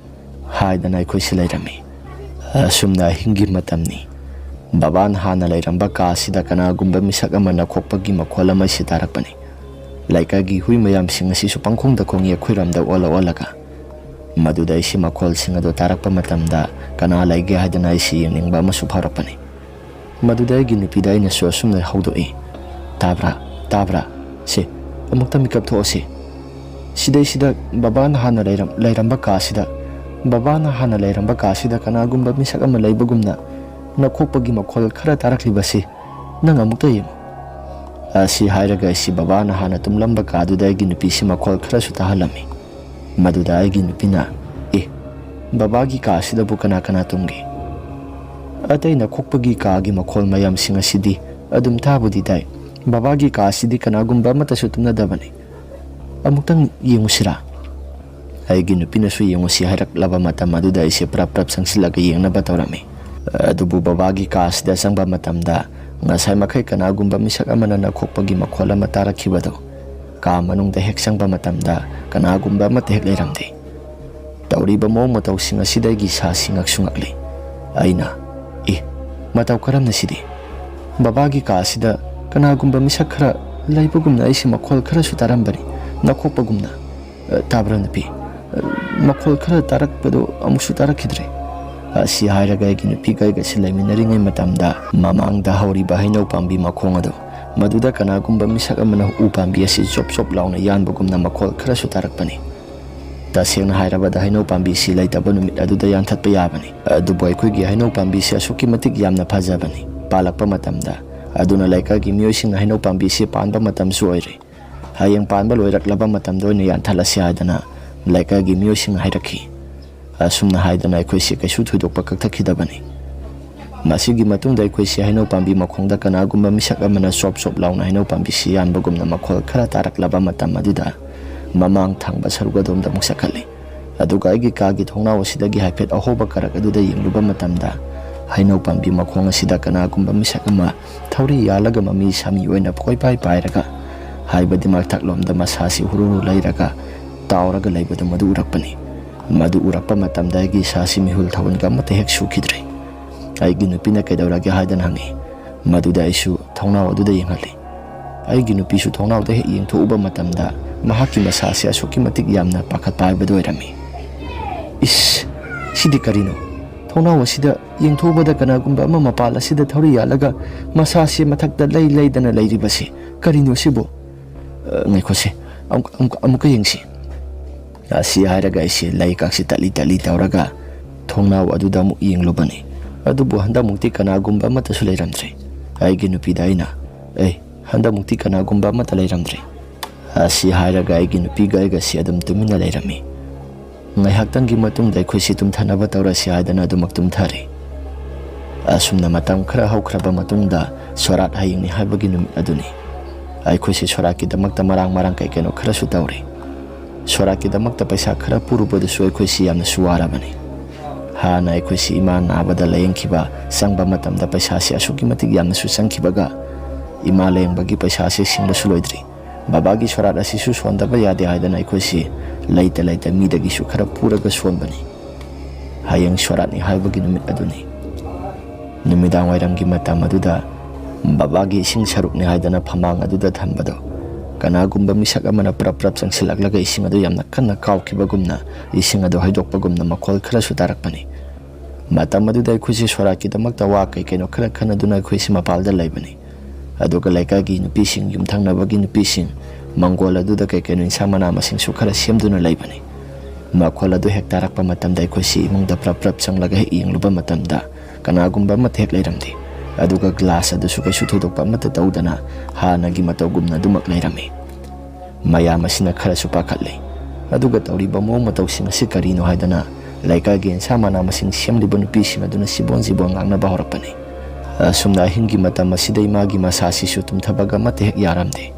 ꯍꯥꯏꯗꯅ ꯑꯩꯈꯣꯏꯁꯦ ꯂꯩꯔꯝꯃꯤ꯫ ꯑꯁꯨꯝꯅ ꯑꯍꯤꯡꯒꯤ ꯃꯇꯝꯅꯤ꯫ ꯕꯕꯥꯅ ꯍꯥꯟꯅ ꯂꯩꯔꯝꯕ ꯀꯥ ꯑꯁꯤꯗ ꯀꯅꯥꯒꯨꯝꯕ ꯃꯤꯁꯛ ꯑꯃꯅ ꯈꯣꯛꯄꯒꯤ ꯃꯈꯣꯜ ꯑꯃ ꯑꯩꯁꯦ ꯇꯥꯔꯛꯄꯅꯤ꯫ ꯂꯩꯀꯥꯏꯒꯤ ꯍꯨꯏ ꯃꯌꯥꯝꯁꯤꯡ ꯑꯁꯤꯁꯨ ꯄꯪꯈꯣꯡꯗ ꯈꯣꯡꯉꯤ ꯑꯩꯈꯣꯏꯔꯣꯝꯗ ꯑꯣꯜꯂ ꯑꯣꯜꯂꯒ꯫ ꯃꯗꯨꯗ ꯑꯩꯁꯦ ꯃꯈꯣꯜꯁꯤꯡ ꯑꯗꯨ ꯇꯥꯔꯛꯄ ꯃꯇꯝꯗ ꯀꯅꯥ ꯂꯩꯒꯦ ꯍꯥꯏꯗꯅ ꯑꯩꯁꯦ ꯌꯦꯡꯅꯤꯡꯕ ꯑꯃꯁꯨ ꯐꯥꯎꯔꯛꯄꯅꯤ꯫ ꯃꯗꯨꯗ ꯑꯩꯒꯤ ꯅꯨꯄꯤꯗ ꯑꯩꯅꯁꯨ ꯑꯁꯨꯝꯅ ꯍꯧꯗꯣꯛꯏ, "ꯇꯥꯕ꯭ꯔꯥ? ꯇꯥꯕ꯭ꯔꯥ? ꯁꯦ, ꯑꯃꯨꯛꯇ ꯃꯤꯀꯞ ꯊꯣꯛꯑꯁꯤ꯫ ꯁꯤꯗꯩꯁꯤꯗ ꯕꯕꯥꯅ ꯍꯥꯟꯅ ꯂꯩꯔꯝ-, ꯂꯩꯔꯝꯕ ꯀꯥꯁꯤꯗ, ꯕꯕꯥꯅ ꯍꯥꯟꯅ ꯂꯩꯔꯝꯕ ꯀꯥꯁꯤꯗ ꯀꯅꯥꯒꯨꯝꯕ ꯃꯤꯁꯛ ꯑꯃ ꯂꯩꯕꯒꯨꯝꯅ ꯅꯈꯣꯛꯄꯒꯤ ꯃꯈꯣꯜ ꯈꯔ ꯇꯥꯔꯛꯂꯤꯕꯁꯤ ꯅꯪ ꯑꯃꯨꯛꯇ ꯌꯦꯡꯉꯨ꯫" ꯑꯁꯤ ꯍꯥꯏꯔꯒ ꯑꯩꯁꯤ ꯕꯕꯥꯅ ꯍꯥꯟꯅ ꯇꯨꯝꯂꯝꯕ ꯀꯥꯗꯨꯗ ꯑꯩꯒꯤ ꯅꯨꯄꯤꯁꯤ ꯃꯈꯣꯜ ꯈꯔꯁꯨ ꯇꯥꯍꯜꯂꯝꯃꯤ꯫ ꯃꯗꯨꯗ ꯑꯩꯒꯤ ꯅꯨꯄꯤꯅ, "ꯑꯦ, ꯕꯕꯥꯒꯤ ꯀꯥ ꯑꯁꯤꯗꯕꯨ ꯀꯅꯥ ꯀꯅꯥ ꯇꯨꯝꯒꯦ? ꯑꯇꯩ ꯅꯈꯣꯛꯄꯒꯤ ꯀꯥꯒꯤ ꯃꯈꯣꯜ ꯃꯌꯥꯝꯁꯤꯡ ꯑꯁꯤꯗꯤ ꯑꯗꯨꯝ ꯇꯥꯕꯨꯗꯤ ꯇꯥꯏ, ꯕꯕꯥꯒꯤ ꯀꯥ ꯑꯁꯤꯗꯤ ꯀꯅꯥꯒꯨꯝꯕ ꯑꯃꯠꯇꯁꯨ ꯇꯨꯝꯅꯗꯕꯅꯤ꯫ ꯑꯃꯨꯛꯇꯪ ꯌꯦꯡꯉꯨꯁꯤꯔꯥ?" ꯑꯩꯒꯤ ꯅꯨꯄꯤꯅꯁꯨ ꯌꯦꯡꯉꯨꯁꯤ ꯍꯥꯏꯔꯛꯂꯕ ꯃꯇꯝ ꯑꯗꯨꯗ ꯑꯩꯁꯦ ꯄ꯭ꯔꯞ ꯄ꯭ꯔꯞ ꯆꯪꯁꯤꯜꯂꯒ ꯌꯦꯡꯅꯕ ꯇꯧꯔꯝꯃꯤ꯫ ꯑꯗꯨꯕꯨ ꯕꯕꯥꯒꯤ ꯀꯥ ꯑꯁꯤꯗ ꯆꯪꯕ ꯃꯇꯝꯗ ꯉꯁꯥꯏ ꯃꯈꯩ ꯀꯅꯥꯒꯨꯝꯕ ꯃꯤꯁꯛ ꯑꯃꯅ ꯅꯈꯣꯛꯄꯒꯤ ꯃꯈꯣꯜ ꯑꯃ ꯇꯥꯔꯛꯈꯤꯕꯗꯨ ꯀꯥ ꯃꯅꯨꯡꯗ ꯍꯦꯛ ꯆꯪꯕ ꯃꯇꯝꯗ ꯀꯅꯥꯒꯨꯝꯕ ꯑꯃꯠꯇ ꯍꯦꯛ ꯂꯩꯔꯝꯗꯦ꯫ ꯇꯧꯔꯤꯕ ꯃꯑꯣꯡ ꯃꯇꯧꯁꯤꯡ ꯑꯁꯤꯗ ꯑꯩꯒꯤ ꯏꯁꯥꯁꯤ ꯉꯛꯁꯨ ꯉꯛꯂꯤ꯫ ꯑꯩꯅ, "ꯑꯦ, ꯃꯇꯧ ꯀꯔꯝꯅ ꯁꯤꯗꯤ? ꯕꯕꯥꯒꯤ ꯀꯥ ꯑꯁꯤꯗ ꯀꯅꯥꯒꯨꯝꯕ ꯃꯤꯁꯛ ꯈꯔ ꯂꯩꯕꯒꯨꯝꯅ ꯑꯩꯁꯤ ꯃꯈꯣꯜ ꯈꯔꯁꯨ ꯇꯥꯔꯝꯕꯅꯤ, ꯅꯈꯣꯛꯄꯒꯨꯝꯅ꯫ ꯑ, ꯇꯥꯕ꯭ꯔꯥ ꯅꯨꯄꯤ? ꯑ, ꯃꯈꯣꯜ ꯈꯔ ꯇꯥꯔꯛꯄꯗꯨ ꯑꯃꯨꯛꯁꯨ ꯇꯥꯔꯛꯈꯤꯗ꯭ꯔꯦ꯫" ꯑꯁꯤ ꯍꯥꯏꯔꯒ ꯑꯩꯒꯤ ꯅꯨꯄꯤꯒ ꯑꯩꯒꯁꯤ ꯂꯩꯃꯤꯟꯅꯔꯤꯉꯩ ꯃꯇꯝꯗ ꯃꯃꯥꯡꯗ ꯍꯧꯔꯤꯕ ꯍꯩꯅꯧ ꯄꯥꯝꯕꯤ ꯃꯈꯣꯡ ꯑꯗꯨ, ꯃꯗꯨꯗ ꯀꯅꯥꯒꯨꯝꯕ ꯃꯤꯁꯛ ꯑꯃꯅ ꯎ ꯄꯥꯝꯕꯤ ꯑꯁꯤ ꯆꯣꯞ ꯆꯣꯞ ꯂꯥꯎꯅ ꯌꯥꯟꯕꯒꯨꯝꯅ ꯃꯈꯣꯜ ꯈꯔꯁꯨ ꯇꯥꯔꯛꯄꯅꯤ꯫ ꯇꯁꯦꯡꯅ ꯍꯥꯏꯔꯕꯗ ꯍꯩꯅꯧ ꯄꯥꯝꯕꯤꯁꯤ ꯂꯩꯇꯕ ꯅꯨꯃꯤꯠ ꯑꯗꯨꯗ ꯌꯥꯟꯊꯠꯄ ꯌꯥꯕꯅꯤ꯫ ꯑꯗꯨꯕꯨ ꯑꯩꯈꯣꯏꯒꯤ ꯍꯩꯅꯧ ꯄꯥꯝꯕꯤꯁꯤ ꯑꯁꯨꯛꯀꯤ ꯃꯇꯤꯛ ꯌꯥꯝꯅ ꯐꯖꯕꯅꯤ꯫ ꯄꯥꯜꯂꯛꯄ ꯃꯇꯝꯗ, ꯑꯗꯨꯅ ꯂꯩꯀꯥꯏꯒꯤ ꯃꯤꯑꯣꯏꯁꯤꯡꯅ ꯍꯩꯅꯧ ꯄꯥꯝꯕꯤꯁꯤ ꯄꯥꯟꯕ ꯃꯇꯝꯁꯨ ꯑꯣꯏꯔꯦ꯫ ꯍꯌꯦꯡ ꯄꯥꯟꯕ ꯂꯣꯏꯔꯛꯂꯕ ꯃꯇꯝꯗ ꯑꯣꯏꯅ ꯌꯥꯟꯊꯠꯂꯁꯤ ꯍꯥꯏꯗꯅ ꯂꯩꯀꯥꯏꯒꯤ ꯃꯤꯑꯣꯏꯁꯤꯡꯅ ꯍꯥꯏꯔꯛꯈꯤ꯫ ꯑꯁꯨꯝꯅ ꯍꯥꯏꯗꯅ ꯑꯩꯈꯣꯏꯁꯤ ꯀꯩꯁꯨ ꯊꯣꯏꯗꯣꯛꯄ ꯀꯛꯊꯈꯤꯗꯕꯅꯤ꯫ ꯃꯁꯤꯒꯤ ꯃꯇꯨꯡꯗ ꯑꯩꯈꯣꯏꯁꯤ ꯍꯩꯅꯧ ꯄꯥꯝꯕꯤ ꯃꯈꯣꯡꯗ ꯀꯅꯥꯒꯨꯝꯕ ꯃꯤꯁꯛ ꯑꯃꯅ ꯆꯣꯞ ꯆꯣꯞ ꯂꯥꯎꯅ ꯍꯩꯅꯧ ꯄꯥꯝꯕꯤꯁꯤ ꯌꯥꯟꯕꯒꯨꯝꯅ ꯃꯈꯣꯜ ꯈꯔ ꯇꯥꯔꯛꯂꯕ ꯃꯇꯝ ꯑꯗꯨꯗ ꯃꯃꯥꯡ ꯊꯪꯕ ꯁꯔꯨꯛ ꯑꯗꯣꯝꯗ ꯑꯃꯨꯛ ꯆꯠꯈꯠꯂꯤ꯫ ꯑꯗꯨꯒ ꯑꯩꯒꯤ ꯀꯥꯒꯤ ꯊꯣꯡꯅꯥꯎ ꯑꯁꯤꯗꯒꯤ ꯍꯥꯏꯐꯦꯠ ꯑꯍꯣꯕ ꯀꯥꯔꯛ ꯑꯗꯨꯗ ꯌꯦꯡꯂꯨꯕ ꯃꯇꯝꯗ ꯍꯩꯅꯧ ꯄꯥꯝꯕꯤ ꯃꯈꯣꯡ ꯑꯁꯤꯗ ꯀꯅꯥꯒꯨꯝꯕ ꯃꯤꯁꯛ ꯑꯃ ꯊꯧꯔꯤ ꯌꯥꯜꯂꯒ ꯃꯃꯤ ꯁꯥꯃꯤ ꯑꯣꯏꯅ ꯀꯣꯏꯄꯥꯏ ꯄꯥꯏꯔꯒ, ꯍꯥꯏꯕꯗꯤ ꯃꯊꯛꯂꯣꯝꯗ ꯃꯁꯥꯁꯤ ꯍꯨꯔꯨ ꯍꯨꯔꯨ ꯂꯩꯔꯒ ꯇꯥꯎꯔꯒ ꯂꯩꯕꯗꯨ ꯃꯗꯨ ꯎꯔꯛꯄꯅꯤ꯫ ꯃꯗꯨ ꯎꯔꯛꯄ ꯃꯇꯝꯗ ꯑꯩꯒꯤ ꯏꯁꯥꯁꯤ ꯃꯤꯍꯨꯜ ꯊꯥꯍꯨꯜꯒ ꯑꯃꯠꯇ ꯍꯦꯛ ꯁꯨꯈꯤꯗ꯭ꯔꯦ꯫ ꯑꯩꯒꯤ ꯅꯨꯄꯤꯅ ꯀꯩꯗꯧꯔꯒꯦ ꯍꯥꯏꯗꯅ ꯍꯪꯉꯤ꯫ ꯃꯗꯨꯗ ꯑꯩꯁꯨ ꯊꯣꯡꯅꯥꯎ ꯑꯗꯨꯗ ꯌꯦꯡꯍꯜꯂꯤ꯫ ꯑꯩꯒꯤ ꯅꯨꯄꯤꯁꯨ ꯊꯣꯡꯅꯥꯎꯗ ꯍꯦꯛ ꯌꯦꯡꯊꯣꯛꯎꯕ ꯃꯇꯝꯗ ꯃꯍꯥꯛꯀꯤ ꯃꯁꯥꯁꯤ ꯑꯁꯨꯛꯀꯤ ꯃꯇꯤꯛ ꯌꯥꯝꯅ ꯄꯥꯈꯠꯄ ꯍꯥꯏꯕꯗꯨ ꯑꯣꯏꯔꯝꯃꯤ꯫ "ꯏꯁ, ꯁꯤꯗꯤ ꯀꯔꯤꯅꯣ? ꯊꯣꯡꯅꯥꯎ ꯑꯁꯤꯗ ꯌꯦꯡꯊꯣꯛꯎꯕꯗ ꯀꯅꯥꯒꯨꯝꯕ ꯑꯃ ꯃꯄꯥꯜ ꯑꯁꯤꯗ ꯊꯧꯔꯤ ꯌꯥꯜꯂꯒ ꯃꯁꯥꯁꯤ ꯃꯊꯛꯇ ꯂꯩ ꯂꯩꯗꯅ ꯂꯩꯔꯤꯕꯁꯤ ꯀꯔꯤꯅꯣ ꯁꯤꯕꯨ? ꯑ, ꯉꯥꯏꯈꯣꯁꯦ, ꯑꯃꯨꯛ-, ꯑꯃꯨꯛ-, ꯑꯃꯨꯛꯀ ꯌꯦꯡꯁꯤ꯫" ꯑꯁꯤ ꯍꯥꯏꯔꯒ ꯑꯩꯁꯦ ꯂꯩꯀꯥꯛꯁꯤ ꯇꯠꯂꯤ ꯇꯠꯂꯤ ꯇꯧꯔꯒ ꯊꯣꯡꯅꯥꯎ ꯑꯗꯨꯗ ꯑꯃꯨꯛ ꯌꯦꯡꯂꯨꯕꯅꯤ꯫ ꯑꯗꯨꯕꯨ ꯍꯟꯗꯛꯃꯨꯛꯇꯤ ꯀꯅꯥꯒꯨꯝꯕ ꯑꯃꯠꯇꯁꯨ ꯂꯩꯔꯝꯗ꯭ꯔꯦ꯫ ꯑꯩꯒꯤ ꯅꯨꯄꯤꯗ ꯑꯩꯅ, "ꯑꯦ, ꯍꯟꯗꯛꯃꯨꯛꯇꯤ ꯀꯅꯥꯒꯨꯝꯕ ꯑꯃꯠꯇ ꯂꯩꯔꯝꯗ꯭ꯔꯦ꯫" ꯑꯁꯤ ꯍꯥꯏꯔꯒ ꯑꯩꯒꯤ ꯅꯨꯄꯤꯒ ꯑꯩꯒꯁꯤ ꯑꯗꯨꯝ ꯇꯨꯃꯤꯟꯅ ꯂꯩꯔꯝꯃꯤ꯫ ꯉꯥꯏꯍꯥꯛꯇꯪꯒꯤ ꯃꯇꯨꯡꯗ ꯑꯩꯈꯣꯏꯁꯤ ꯇꯨꯝꯊꯅꯕ ꯇꯧꯔꯁꯤ ꯍꯥꯏꯗꯅ ꯑꯗꯨꯃꯛ ꯇꯨꯝꯊꯔꯦ꯫ ꯑꯁꯨꯝꯅ ꯃꯇꯝ ꯈꯔ ꯍꯧꯈ꯭ꯔꯕ ꯃꯇꯨꯡꯗ ꯁꯣꯔꯥꯠ ꯍꯌꯦꯡꯅꯤ ꯍꯥꯏꯕꯒꯤ ꯅꯨꯃꯤꯠ ꯑꯗꯨꯅꯤ꯫ ꯑꯩꯈꯣꯏꯁꯤ ꯁꯣꯔꯥꯠꯀꯤꯗꯃꯛꯇ ꯃꯔꯥꯡ ꯃꯔꯥꯡ ꯀꯩ ꯀꯩꯅꯣ ꯈꯔꯁꯨ ꯇꯧꯔꯤ꯫ ꯁꯣꯔꯥꯠꯀꯤꯗꯃꯛꯇ ꯄꯩꯁꯥ ꯈꯔ ꯄꯨꯔꯨꯕꯗꯨꯁꯨ ꯑꯩꯈꯣꯏꯁꯤ ꯌꯥꯝꯅꯁꯨ ꯋꯥꯔꯕꯅꯤ꯫ ꯍꯥꯟꯅ ꯑꯩꯈꯣꯏꯁꯤ ꯏꯃꯥ ꯅꯥꯕꯗ ꯂꯥꯌꯦꯡꯈꯤꯕ ꯆꯪꯕ ꯃꯇꯝꯗ ꯄꯩꯁꯥꯁꯤ ꯑꯁꯨꯛꯀꯤ ꯃꯇꯤꯛ ꯌꯥꯝꯅꯁꯨ ꯆꯪꯈꯤꯕꯒ ꯏꯃꯥ ꯂꯥꯌꯦꯡꯕꯒꯤ ꯄꯩꯁꯥꯁꯤ ꯁꯤꯡꯕꯁꯨ ꯂꯣꯏꯗ꯭ꯔꯤ꯫ ꯕꯕꯥꯒꯤ ꯁꯣꯔꯥꯠ ꯑꯁꯤꯁꯨ ꯁꯣꯟꯗꯕ ꯌꯥꯗꯦ ꯍꯥꯏꯗꯅ ꯑꯩꯈꯣꯏꯁꯤ ꯂꯩꯇ ꯂꯩꯇ ꯃꯤꯗꯒꯤꯁꯨ ꯈꯔ ꯄꯨꯔꯒ ꯁꯣꯟꯕꯅꯤ꯫ ꯍꯌꯦꯡ ꯁꯣꯔꯥꯠꯅꯤ ꯍꯥꯏꯕꯒꯤ ꯅꯨꯃꯤꯠ ꯑꯗꯨꯅꯤ꯫ ꯅꯨꯃꯤꯗꯥꯡ ꯋꯥꯏꯔꯝꯒꯤ ꯃꯇꯝ ꯑꯗꯨꯗ ꯕꯕꯥꯒꯤ ꯏꯁꯤꯡ ꯁꯔꯨꯛꯅꯤ ꯍꯥꯏꯗꯅ ꯐꯝꯕꯥꯡ ꯑꯗꯨꯗ ꯊꯝꯕꯗꯣ ꯀꯅꯥꯒꯨꯝꯕ ꯃꯤꯁꯛ ꯑꯃꯅ ꯄ꯭ꯔꯞ ꯄ꯭ꯔꯞ ꯆꯪꯁꯤꯜꯂꯛꯂꯒ ꯏꯁꯤꯡ ꯑꯗꯨ ꯌꯥꯝꯅ ꯀꯟꯅ ꯀꯥꯎꯈꯤꯕꯒꯨꯝꯅ ꯏꯁꯤꯡ ꯑꯗꯨ ꯍꯩꯗꯣꯛꯄꯒꯨꯝꯅ ꯃꯈꯣꯜ ꯈꯔꯁꯨ ꯇꯥꯔꯛꯄꯅꯤ꯫ ꯃꯇꯝ ꯑꯗꯨꯗ ꯑꯩꯈꯣꯏꯁꯤ ꯁꯣꯔꯥꯠꯀꯤꯗꯃꯛꯇ ꯋꯥ ꯀꯩ ꯀꯩꯅꯣ ꯈꯔ ꯈꯟꯅꯗꯨꯅ ꯑꯩꯈꯣꯏꯁꯤ ꯃꯄꯥꯜꯗ ꯂꯩꯕꯅꯤ꯫ ꯑꯗꯨꯒ ꯂꯩꯀꯥꯏꯒꯤ ꯅꯨꯄꯤꯁꯤꯡ, ꯌꯨꯝꯊꯪꯅꯕꯒꯤ ꯅꯨꯄꯤꯁꯤꯡ ꯃꯪꯒꯣꯜ ꯑꯗꯨꯗ ꯀꯩ ꯀꯩꯅꯣ ꯏꯟꯁꯥꯡ ꯃꯅꯥ ꯃꯁꯤꯡꯁꯨ ꯈꯔ ꯁꯦꯝꯗꯨꯅ ꯂꯩꯕꯅꯤ꯫ ꯃꯈꯣꯜ ꯑꯗꯨ ꯍꯦꯛ ꯇꯥꯔꯛꯄ ꯃꯇꯝꯗ ꯑꯩꯈꯣꯏꯁꯤ ꯏꯃꯨꯡꯗ ꯄ꯭ꯔꯞ ꯄ꯭ꯔꯞ ꯆꯪꯂꯒ ꯍꯦꯛ ꯌꯦꯡꯂꯨꯕ ꯃꯇꯝꯗ ꯀꯅꯥꯒꯨꯝꯕ ꯑꯃꯠꯇ ꯍꯦꯛ ꯂꯩꯔꯝꯗꯦ꯫ ꯑꯗꯨꯒ ꯒ꯭ꯂꯥꯁ ꯑꯗꯨꯁꯨ ꯀꯩꯁꯨ ꯊꯣꯏꯗꯣꯛꯄ ꯑꯃꯠꯇ ꯇꯧꯗꯅ ꯍꯥꯟꯅꯒꯤ ꯃꯇꯧꯒꯨꯝꯅ ꯑꯗꯨꯃꯛ ꯂꯩꯔꯝꯃꯤ꯫ ꯃꯌꯥꯝ ꯑꯁꯤꯅ ꯈꯔꯁꯨ ꯄꯥꯈꯠꯂꯤ꯫ ꯑꯗꯨꯒ ꯇꯧꯔꯤꯕ ꯃꯑꯣꯡ ꯃꯇꯧꯁꯤꯡ ꯑꯁꯤ ꯀꯔꯤꯅꯣ ꯍꯥꯏꯗꯅ ꯂꯩꯀꯥꯏꯒꯤ ꯏꯟꯁꯥ ꯃꯅꯥ ꯃꯁꯤꯡ ꯁꯦꯝꯂꯤꯕ ꯅꯨꯄꯤꯁꯤꯡ ꯑꯗꯨꯅ ꯁꯤꯕꯣꯟ ꯁꯤꯕꯣꯟ ꯉꯥꯡꯅꯕ ꯍꯧꯔꯛꯄꯅꯤ꯫ ꯑꯁꯨꯝꯅ ꯑꯍꯤꯡꯒꯤ ꯃꯇꯝ ꯑꯁꯤꯗ ꯏꯃꯥꯒꯤ ꯃꯁꯥꯁꯤꯁꯨ ꯇꯨꯝꯊꯕꯒ ꯑꯃꯠꯇ ꯍꯦꯛ ꯌꯥꯔꯝꯗꯦ꯫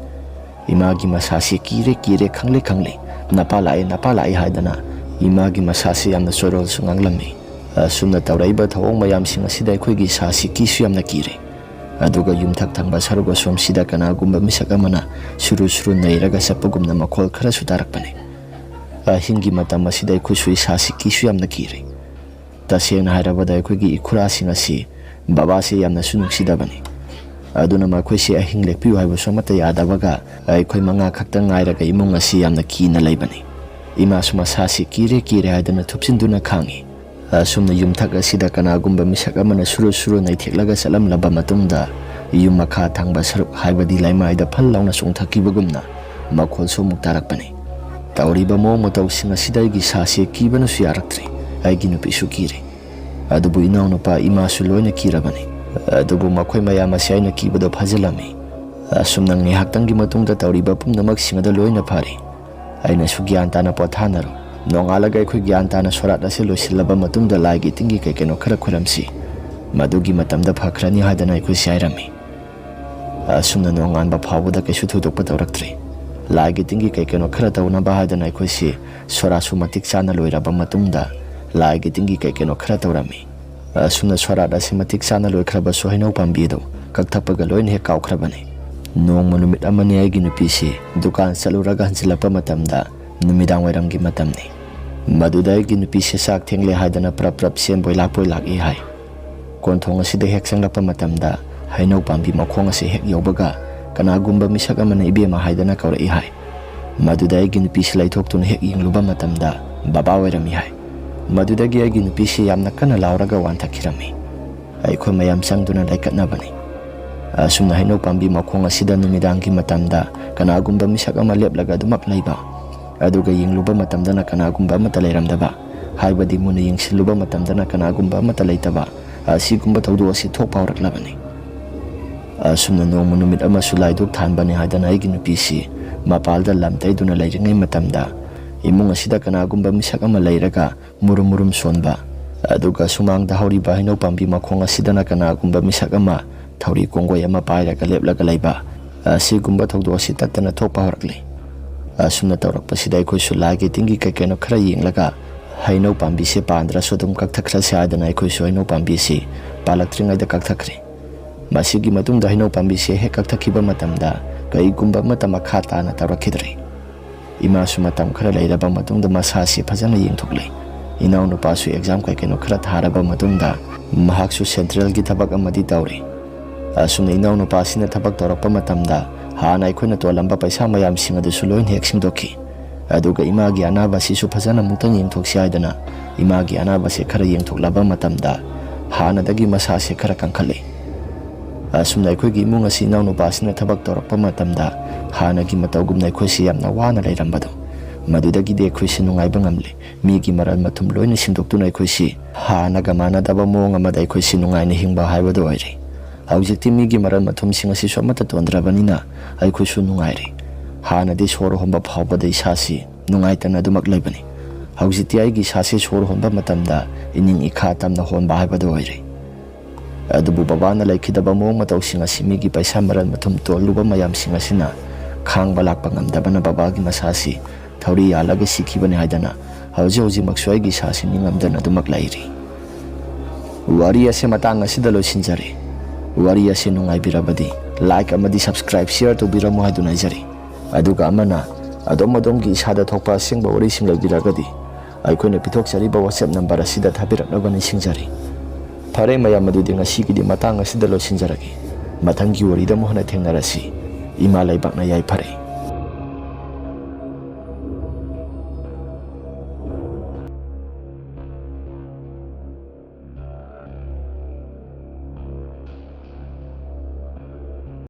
ꯏꯃꯥꯒꯤ ꯃꯁꯥꯁꯤ ꯀꯤꯔꯦ ꯀꯤꯔꯦ, ꯈꯪꯂꯦ ꯈꯪꯂꯦ, ꯅꯄꯥ ꯂꯥꯛꯑꯦ ꯅꯄꯥ ꯂꯥꯛꯑꯦ ꯍꯥꯏꯗꯅ ꯏꯃꯥꯒꯤ ꯃꯁꯥꯁꯤ ꯌꯥꯝꯅ ꯆꯣꯏꯔꯣꯜꯁꯨ ꯉꯥꯡꯂꯝꯃꯤ꯫ ꯑꯁꯨꯝꯅ ꯇꯧꯔꯛꯏꯕ ꯊꯧꯑꯣꯡ ꯃꯌꯥꯝꯁꯤꯡ ꯑꯁꯤꯗ ꯑꯩꯈꯣꯏꯒꯤ ꯁꯥꯁꯤ ꯀꯤꯁꯨ ꯌꯥꯝꯅ ꯀꯤꯔꯦ꯫ ꯑꯗꯨꯒ ꯌꯨꯝꯊꯛ ꯊꯪꯕ ꯁꯔꯨꯛ ꯑꯁꯣꯝꯁꯤꯗ ꯀꯅꯥꯒꯨꯝꯕ ꯃꯤꯁꯛ ꯑꯃꯅ ꯁꯨꯔꯨ ꯁꯨꯔꯨ ꯅꯩꯔꯒ ꯆꯠꯄꯒꯨꯝꯅ ꯃꯈꯣꯜ ꯈꯔꯁꯨ ꯇꯥꯔꯛꯄꯅꯤ꯫ ꯑꯍꯤꯡꯒꯤ ꯃꯇꯝ ꯑꯁꯤꯗ ꯑꯩꯈꯣꯏꯁꯨ ꯏꯁꯥꯁꯤ ꯀꯤꯁꯨ ꯌꯥꯝꯅ ꯀꯤꯔꯦ꯫ ꯇꯁꯦꯡꯅ ꯍꯥꯏꯔꯕꯗ ꯑꯩꯈꯣꯏꯒꯤ ꯏꯈꯨꯔꯥꯁꯤꯡ ꯑꯁꯤ ꯕꯕꯥꯁꯤ ꯌꯥꯝꯅꯁꯨ ꯅꯨꯡꯁꯤꯗꯕꯅꯤ꯫ ꯑꯗꯨꯅ ꯃꯈꯣꯏꯁꯤ ꯑꯍꯤꯡ ꯂꯦꯛꯄꯤꯌꯨ ꯍꯥꯏꯕꯁꯨ ꯑꯃꯠꯇ ꯌꯥꯗꯕꯒ ꯑꯩꯈꯣꯏ ꯃꯉꯥ ꯈꯛꯇ ꯉꯥꯏꯔꯒ ꯏꯃꯨꯡ ꯑꯁꯤ ꯌꯥꯝꯅ ꯀꯤꯅ ꯂꯩꯕꯅꯤ꯫ ꯏꯃꯥꯁꯨ ꯃꯁꯥꯁꯤ ꯀꯤꯔꯦ ꯀꯤꯔꯦ ꯍꯥꯏꯗꯅ ꯊꯨꯞꯆꯤꯟꯗꯨꯅ ꯈꯥꯡꯉꯤ꯫ ꯑꯁꯨꯝꯅ ꯌꯨꯝꯊꯛ ꯑꯁꯤꯗ ꯀꯅꯥꯒꯨꯝꯕ ꯃꯤꯁꯛ ꯑꯃꯅ ꯁꯨꯔꯨ ꯁꯨꯔꯨ ꯅꯩꯊꯦꯛꯂꯒ ꯆꯠꯂꯝꯂꯕ ꯃꯇꯨꯡꯗ ꯌꯨꯝ ꯃꯈꯥ ꯊꯪꯕ ꯁꯔꯨꯛ ꯍꯥꯏꯕꯗꯤ ꯂꯩꯃꯥꯏꯗ ꯐꯜ ꯂꯥꯎꯅ ꯆꯣꯡꯊꯈꯤꯕꯒꯨꯝꯅ ꯃꯈꯣꯜꯁꯨ ꯑꯃꯨꯛ ꯇꯥꯔꯛꯄꯅꯤ꯫ ꯇꯧꯔꯤꯕ ꯃꯑꯣꯡ ꯃꯇꯧꯁꯤꯡ ꯑꯁꯤꯗ ꯑꯩꯒꯤ ꯁꯥꯁꯤ ꯀꯤꯕꯅꯁꯨ ꯌꯥꯔꯛꯇ꯭ꯔꯦ꯫ ꯑꯩꯒꯤ ꯅꯨꯄꯤꯁꯨ ꯀꯤꯔꯦ꯫ ꯑꯗꯨꯕꯨ ꯏꯅꯥꯎꯅꯨꯄꯥ ꯏꯃꯥꯁꯨ ꯂꯣꯏꯅ ꯀꯤꯔꯕꯅꯤ꯫ ꯑꯗꯨꯕꯨ ꯃꯈꯣꯏ ꯃꯌꯥꯝ ꯑꯁꯤ ꯑꯩꯅ ꯀꯤꯕꯗꯣ ꯐꯥꯖꯤꯜꯂꯝꯃꯤ꯫ ꯑꯁꯨꯝꯅ ꯉꯥꯏꯍꯥꯛꯇꯪꯒꯤ ꯃꯇꯨꯡꯗ ꯇꯧꯔꯤꯕ ꯄꯨꯝꯅꯃꯛꯁꯤꯡ ꯑꯗꯨ ꯂꯣꯏꯅ ꯐꯔꯦ꯫ ꯑꯩꯅꯁꯨ ꯒ꯭ꯌꯥꯟ ꯇꯥꯅ ꯄꯣꯊꯥꯅꯔꯣ꯫ ꯅꯣꯡꯉꯥꯜꯂꯒ ꯑꯩꯈꯣꯏ ꯒ꯭ꯌꯥꯟ ꯇꯥꯅ ꯁꯣꯔꯥꯠ ꯑꯁꯤ ꯂꯣꯏꯁꯤꯜꯂꯕ ꯃꯇꯨꯡꯗ ꯂꯥꯏꯒꯤ ꯇꯤꯟꯒꯤ ꯀꯩ ꯀꯩꯅꯣ ꯈꯔ ꯈꯣꯏꯔꯝꯁꯤ꯫ ꯃꯗꯨꯒꯤ ꯃꯇꯝꯗ ꯐꯈ꯭ꯔꯅꯤ ꯍꯥꯏꯗꯅ ꯑꯩꯈꯣꯏꯁꯦ ꯍꯥꯏꯔꯝꯃꯤ꯫ ꯑꯁꯨꯝꯅ ꯅꯣꯡꯉꯥꯟꯕ ꯐꯥꯎꯕꯗ ꯀꯩꯁꯨ ꯊꯣꯏꯗꯣꯛꯄ ꯇꯧꯔꯛꯇ꯭ꯔꯦ꯫ ꯂꯥꯏꯒꯤ ꯇꯤꯟꯒꯤ ꯀꯩ ꯀꯩꯅꯣ ꯈꯔ ꯇꯧꯅꯕ ꯍꯥꯏꯗꯅ ꯑꯩꯈꯣꯏꯁꯤ ꯁꯣꯔꯥꯠꯁꯨ ꯃꯇꯤꯛ ꯆꯥꯅ ꯂꯣꯏꯔꯕ ꯃꯇꯨꯡꯗ ꯂꯥꯏꯒꯤ ꯇꯤꯟꯒꯤ ꯀꯩ ꯀꯩꯅꯣ ꯈꯔ ꯇꯧꯔꯝꯃꯤ꯫ ꯑꯁꯨꯝꯅ ꯁꯣꯔꯥꯠ ꯑꯁꯤ ꯃꯇꯤꯛ ꯆꯥꯅ ꯂꯣꯏꯈ꯭ꯔꯕꯁꯨ ꯍꯩꯅꯧ ꯄꯥꯝꯕꯤ ꯑꯗꯨ ꯀꯛꯊꯠꯄꯒ ꯂꯣꯏꯅ ꯍꯦꯛ ꯀꯥꯎꯈ꯭ꯔꯕꯅꯤ꯫ ꯅꯣꯡꯃ ꯅꯨꯃꯤꯠ ꯑꯃꯅꯤ ꯑꯩꯒꯤ ꯅꯨꯄꯤꯁꯤ ꯗꯨꯀꯥꯟ ꯆꯠꯂꯨꯔꯒ ꯍꯟꯖꯤꯜꯂꯛꯄ ꯃꯇꯝꯗ ꯅꯨꯃꯤꯗꯥꯡ ꯋꯥꯏꯔꯝꯒꯤ ꯃꯇꯝꯅꯤ꯫ ꯃꯗꯨꯗ ꯑꯩꯒꯤ ꯅꯨꯄꯤꯁꯤ ꯆꯥꯛ ꯊꯦꯡꯂꯦ ꯍꯥꯏꯗꯅ ꯄ꯭ꯔꯞ ꯄ꯭ꯔꯞ ꯆꯦꯟꯕꯣꯏ ꯂꯥꯛꯄꯣꯏ ꯂꯥꯛꯏ ꯍꯥꯏ꯫ ꯀꯣꯟꯊꯣꯡ ꯑꯁꯤꯗ ꯍꯦꯛ ꯆꯪꯂꯛꯄ ꯃꯇꯝꯗ ꯍꯩꯅꯧ ꯄꯥꯝꯕꯤ ꯃꯈꯣꯡ ꯑꯁꯤ ꯍꯦꯛ ꯌꯧꯕꯒ ꯀꯅꯥꯒꯨꯝꯕ ꯃꯤꯁꯛ ꯑꯃꯅ "ꯏꯕꯦꯝꯃ" ꯍꯥꯏꯗꯅ ꯀꯧꯔꯛꯏ ꯍꯥꯏ꯫ ꯃꯗꯨꯗ ꯑꯩꯒꯤ ꯅꯨꯄꯤꯁꯤ ꯂꯩꯊꯣꯛꯇꯨꯅ ꯍꯦꯛ ꯌꯦꯡꯂꯨꯕ ꯃꯇꯝꯗ ꯕꯕꯥ ꯑꯣꯏꯔꯝꯃꯤ ꯍꯥꯏ꯫ ꯃꯗꯨꯗꯒꯤ ꯑꯩꯒꯤ ꯅꯨꯄꯤꯁꯤ ꯌꯥꯝꯅ ꯀꯟꯅ ꯂꯥꯎꯔꯒ ꯋꯥꯟꯊꯈꯤꯔꯝꯃꯤ꯫ ꯑꯩꯈꯣꯏ ꯃꯌꯥꯝ ꯆꯪꯗꯨꯅ ꯂꯩꯀꯠꯅꯕꯅꯤ꯫ ꯑꯁꯨꯝꯅ ꯍꯩꯅꯧ ꯄꯥꯝꯕꯤ ꯃꯈꯣꯡ ꯑꯁꯤꯗ ꯅꯨꯃꯤꯗꯥꯡꯒꯤ ꯃꯇꯝꯗ ꯀꯅꯥꯒꯨꯝꯕ ꯃꯤꯁꯛ ꯑꯃ ꯂꯦꯞꯂꯒ ꯑꯗꯨꯃꯛ ꯂꯩꯕ, ꯑꯗꯨꯒ ꯌꯦꯡꯂꯨꯕ ꯃꯇꯝꯗꯅ ꯀꯅꯥꯒꯨꯝꯕ ꯑꯃꯠꯇ ꯂꯩꯔꯝꯗꯕ, ꯍꯥꯏꯕꯗꯤ ꯃꯨꯟꯅ ꯌꯦꯡꯁꯤꯜꯂꯨꯕ ꯃꯇꯝꯗꯅ ꯀꯅꯥꯒꯨꯝꯕ ꯑꯃꯠꯇ ꯂꯩꯇꯕ, ꯑꯁꯤꯒꯨꯝꯕ ꯊꯧꯗꯣꯛ ꯑꯁꯤ ꯊꯣꯛꯄ ꯍꯧꯔꯛꯂꯕꯅꯤ꯫ ꯑꯁꯨꯝꯅ ꯅꯣꯡꯃ ꯅꯨꯃꯤꯠ ꯑꯃꯁꯨ ꯂꯥꯏꯗꯨꯛ ꯊꯥꯟꯕꯅꯤ ꯍꯥꯏꯗꯅ ꯑꯩꯒꯤ ꯅꯨꯄꯤꯁꯤ ꯃꯄꯥꯜꯗ ꯂꯝ ꯇꯩꯗꯨꯅ ꯂꯩꯔꯤꯉꯩ ꯃꯇꯝꯗ, ꯏꯃꯨꯡ ꯑꯁꯤꯗ ꯀꯅꯥꯒꯨꯝꯕ ꯃꯤꯁꯛ ꯑꯃ ꯂꯩꯔꯒ ꯃꯨꯔꯨꯝ ꯃꯨꯔꯨꯝ ꯁꯣꯟꯕ, ꯑꯗꯨꯒ ꯁꯨꯃꯥꯡꯗ ꯍꯧꯔꯤꯕ ꯍꯩꯅꯧ ꯄꯥꯝꯕꯤ ꯃꯈꯣꯡ ꯑꯁꯤꯗꯅ ꯀꯅꯥꯒꯨꯝꯕ ꯃꯤꯁꯛ ꯑꯃ ꯊꯧꯔꯤ ꯀꯣꯡꯒꯣꯏ ꯑꯃ ꯄꯥꯏꯔꯒ ꯂꯦꯞꯂꯒ ꯂꯩꯕ, ꯑꯁꯤꯒꯨꯝꯕ ꯊꯧꯗꯣꯛ ꯑꯁꯤ ꯇꯠꯇꯅ ꯊꯣꯛꯄ ꯍꯧꯔꯛꯂꯤ꯫ ꯑꯁꯨꯝꯅ ꯇꯧꯔꯛꯄꯁꯤꯗ ꯑꯩꯈꯣꯏꯁꯨ ꯂꯥꯏꯒꯤ ꯇꯤꯟꯒꯤ ꯀꯩ ꯀꯩꯅꯣ ꯈꯔ ꯌꯦꯡꯂꯒ ꯍꯩꯅꯧ ꯄꯥꯝꯕꯤꯁꯦ ꯄꯥꯟꯗ꯭ꯔꯁꯨ ꯑꯗꯨꯝ ꯀꯛꯊꯠꯈ꯭ꯔꯁꯦ ꯍꯥꯏꯗꯅ ꯑꯩꯈꯣꯏꯁꯨ ꯍꯩꯅꯧ ꯄꯥꯝꯕꯤꯁꯤ ꯄꯥꯜꯂꯛꯇ꯭ꯔꯤꯉꯩꯗ ꯀꯛꯊꯠꯈ꯭ꯔꯦ꯫ ꯃꯁꯤꯒꯤ ꯃꯇꯨꯡꯗ ꯍꯩꯅꯧ ꯄꯥꯝꯕꯤꯁꯦ ꯍꯦꯛ ꯀꯛꯊꯠꯈꯤꯕ ꯃꯇꯝꯗ ꯀꯩꯒꯨꯝꯕ ꯑꯃꯠꯇ ꯃꯈꯥ ꯇꯥꯅ ꯇꯧꯔꯛꯈꯤꯗ꯭ꯔꯦ꯫ ꯏꯃꯥꯁꯨ ꯃꯇꯝ ꯈꯔ ꯂꯩꯔꯕ ꯃꯇꯨꯡꯗ ꯃꯁꯥꯁꯤ ꯐꯖꯅ ꯌꯦꯡꯊꯣꯛꯂꯦ꯫ ꯏꯅꯥꯎꯅꯨꯄꯥꯁꯨ ꯑꯦꯛꯖꯥꯝ ꯀꯩ ꯀꯩꯅꯣ ꯈꯔ ꯊꯥꯔꯕ ꯃꯇꯨꯡꯗ ꯃꯍꯥꯛꯁꯨ ꯁꯦꯟꯇ꯭ꯔꯦꯜꯒꯤ ꯊꯕꯛ ꯑꯃꯗꯤ ꯇꯧꯔꯤ꯫ ꯑꯁꯨꯝꯅ ꯏꯅꯥꯎꯅꯨꯄꯥꯁꯤꯅ ꯊꯕꯛ ꯇꯧꯔꯛꯄ ꯃꯇꯝꯗ ꯍꯥꯟꯅ ꯑꯩꯈꯣꯏꯅ ꯇꯣꯜꯂꯝꯕ ꯄꯩꯁꯥ ꯃꯌꯥꯝꯁꯤꯡ ꯑꯗꯨꯁꯨ ꯂꯣꯏꯅ ꯍꯦꯛ ꯁꯤꯡꯗꯣꯛꯈꯤ꯫ ꯑꯗꯨꯒ ꯏꯃꯥꯒꯤ ꯑꯅꯥꯕ ꯑꯁꯤꯁꯨ ꯐꯖꯅ ꯑꯃꯨꯛꯇꯪ ꯌꯦꯡꯊꯣꯛꯁꯤ ꯍꯥꯏꯗꯅ ꯏꯃꯥꯒꯤ ꯑꯅꯥꯕꯁꯦ ꯈꯔ ꯌꯦꯡꯊꯣꯛꯂꯕ ꯃꯇꯝꯗ ꯍꯥꯟꯅꯗꯒꯤ ꯃꯁꯥꯁꯦ ꯈꯔ ꯀꯟꯈꯠꯂꯦ꯫ ꯑꯁꯨꯝꯅ ꯑꯩꯈꯣꯏꯒꯤ ꯏꯃꯨꯡ ꯑꯁꯤ ꯏꯅꯥꯎꯅꯨꯄꯥꯁꯤꯅ ꯊꯕꯛ ꯇꯧꯔꯛꯄ ꯃꯇꯝꯗ ꯍꯥꯟꯅꯒꯤ ꯃꯇꯧꯒꯨꯝꯅ ꯑꯩꯈꯣꯏꯁꯤ ꯌꯥꯝꯅ ꯋꯥꯅ ꯂꯩꯔꯝꯕꯗꯣ, ꯃꯗꯨꯗꯒꯤꯗꯤ ꯑꯩꯈꯣꯏꯁꯤ ꯅꯨꯡꯉꯥꯏꯕ ꯉꯝꯂꯦ꯫ ꯃꯤꯒꯤ ꯃꯔꯜ ꯃꯊꯨꯝ ꯂꯣꯏꯅ ꯁꯤꯟꯗꯣꯛꯇꯨꯅ ꯑꯩꯈꯣꯏꯁꯤ ꯍꯥꯟꯅꯒ ꯃꯥꯟꯅꯗꯕ ꯃꯑꯣꯡ ꯑꯃꯗ ꯑꯩꯈꯣꯏꯁꯤ ꯅꯨꯡꯉꯥꯏꯅ ꯍꯤꯡꯕ ꯍꯥꯏꯕꯗꯨ ꯑꯣꯏꯔꯦ꯫ ꯍꯧꯖꯤꯛꯇꯤ ꯃꯤꯒꯤ ꯃꯔꯜ ꯃꯊꯨꯝꯁꯤꯡ ꯑꯁꯤꯁꯨ ꯑꯃꯠꯇ ꯇꯣꯟꯗ꯭ꯔꯕꯅꯤꯅ ꯑꯩꯈꯣꯏꯁꯨ ꯅꯨꯡꯉꯥꯏꯔꯦ꯫ ꯍꯥꯟꯅꯗꯤ ꯁꯣꯔ ꯍꯣꯟꯕ ꯐꯥꯎꯕꯗ ꯏꯁꯥꯁꯤ ꯅꯨꯡꯉꯥꯏꯇꯅ ꯑꯗꯨꯃꯛ ꯂꯩꯕꯅꯤ꯫ ꯍꯧꯖꯤꯛꯇꯤ ꯑꯩꯒꯤ ꯏꯁꯥꯁꯤ ꯁꯣꯔ ꯍꯣꯟꯕ ꯃꯇꯝꯗ ꯏꯅꯤꯡ ꯏꯈꯥ ꯇꯝꯅ ꯍꯣꯟꯕ ꯍꯥꯏꯕꯗꯨ ꯑꯣꯏꯔꯦ꯫ ꯑꯗꯨꯕꯨ ꯕꯕꯥꯅ ꯂꯩꯈꯤꯗꯕ ꯃꯑꯣꯡ ꯃꯇꯧꯁꯤꯡ ꯑꯁꯤ ꯃꯤꯒꯤ ꯄꯩꯁꯥ ꯃꯔꯜ ꯃꯊꯨꯝ ꯇꯣꯜꯂꯨꯕ ꯃꯌꯥꯝꯁꯤꯡ ꯑꯁꯤꯅ ꯈꯥꯡꯕ ꯂꯥꯛꯄ ꯉꯝꯗꯕꯅ ꯕꯕꯥꯒꯤ ꯃꯁꯥꯁꯤ ꯊꯧꯔꯤ ꯌꯥꯜꯂꯒ ꯁꯤꯈꯤꯕꯅꯤ ꯍꯥꯏꯗꯅ ꯍꯧꯖꯤꯛ ꯍꯧꯖꯤꯛꯃꯛꯁꯨ ꯑꯩꯒꯤ ꯏꯁꯥꯁꯤ ꯅꯤꯡꯉꯝꯗꯅ ꯑꯗꯨꯃꯛ ꯂꯩꯔꯤ꯫ ꯋꯥꯔꯤ ꯑꯁꯤ ꯃꯇꯥꯡ ꯑꯁꯤꯗ ꯂꯣꯏꯁꯤꯟꯖꯔꯦ꯫ ꯋꯥꯔꯤ ꯑꯁꯤ ꯅꯨꯡꯉꯥꯏꯕꯤꯔꯕꯗꯤ like ꯑꯃꯗꯤ subscribe, share ꯇꯧꯕꯤꯔꯝꯃꯨ ꯍꯥꯏꯗꯨꯅ ꯍꯥꯏꯖꯔꯤ꯫ ꯑꯗꯨꯒ ꯑꯃꯅ ꯑꯗꯣꯝ ꯑꯗꯣꯝꯒꯤ ꯏꯁꯥꯗ ꯊꯣꯛꯄ ꯑꯁꯦꯡꯕ ꯋꯥꯔꯤꯁꯤꯡ ꯂꯩꯕꯤꯔꯒꯗꯤ ꯑꯩꯈꯣꯏꯅ ꯄꯤꯊꯣꯛꯆꯔꯤꯕ WhatsApp number ꯑꯁꯤꯗ ꯊꯥꯕꯤꯔꯛꯅꯕ ꯅꯤꯡꯁꯤꯡꯖꯔꯤ꯫ ꯐꯔꯦ ꯃꯌꯥꯝ, ꯑꯗꯨꯗꯤ ꯉꯁꯤꯒꯤꯗꯤ ꯃꯇꯥꯡ ꯑꯁꯤꯗ ꯂꯣꯏꯁꯤꯟꯖꯔꯒꯦ꯫ ꯃꯊꯪꯒꯤ ꯋꯥꯔꯤꯗ ꯑꯃꯨꯛ ꯍꯟꯅ ꯊꯦꯡꯅꯔꯁꯤ꯫ ꯏꯃꯥ ꯂꯩꯕꯥꯛꯅ ꯌꯥꯏꯐꯔꯦ꯫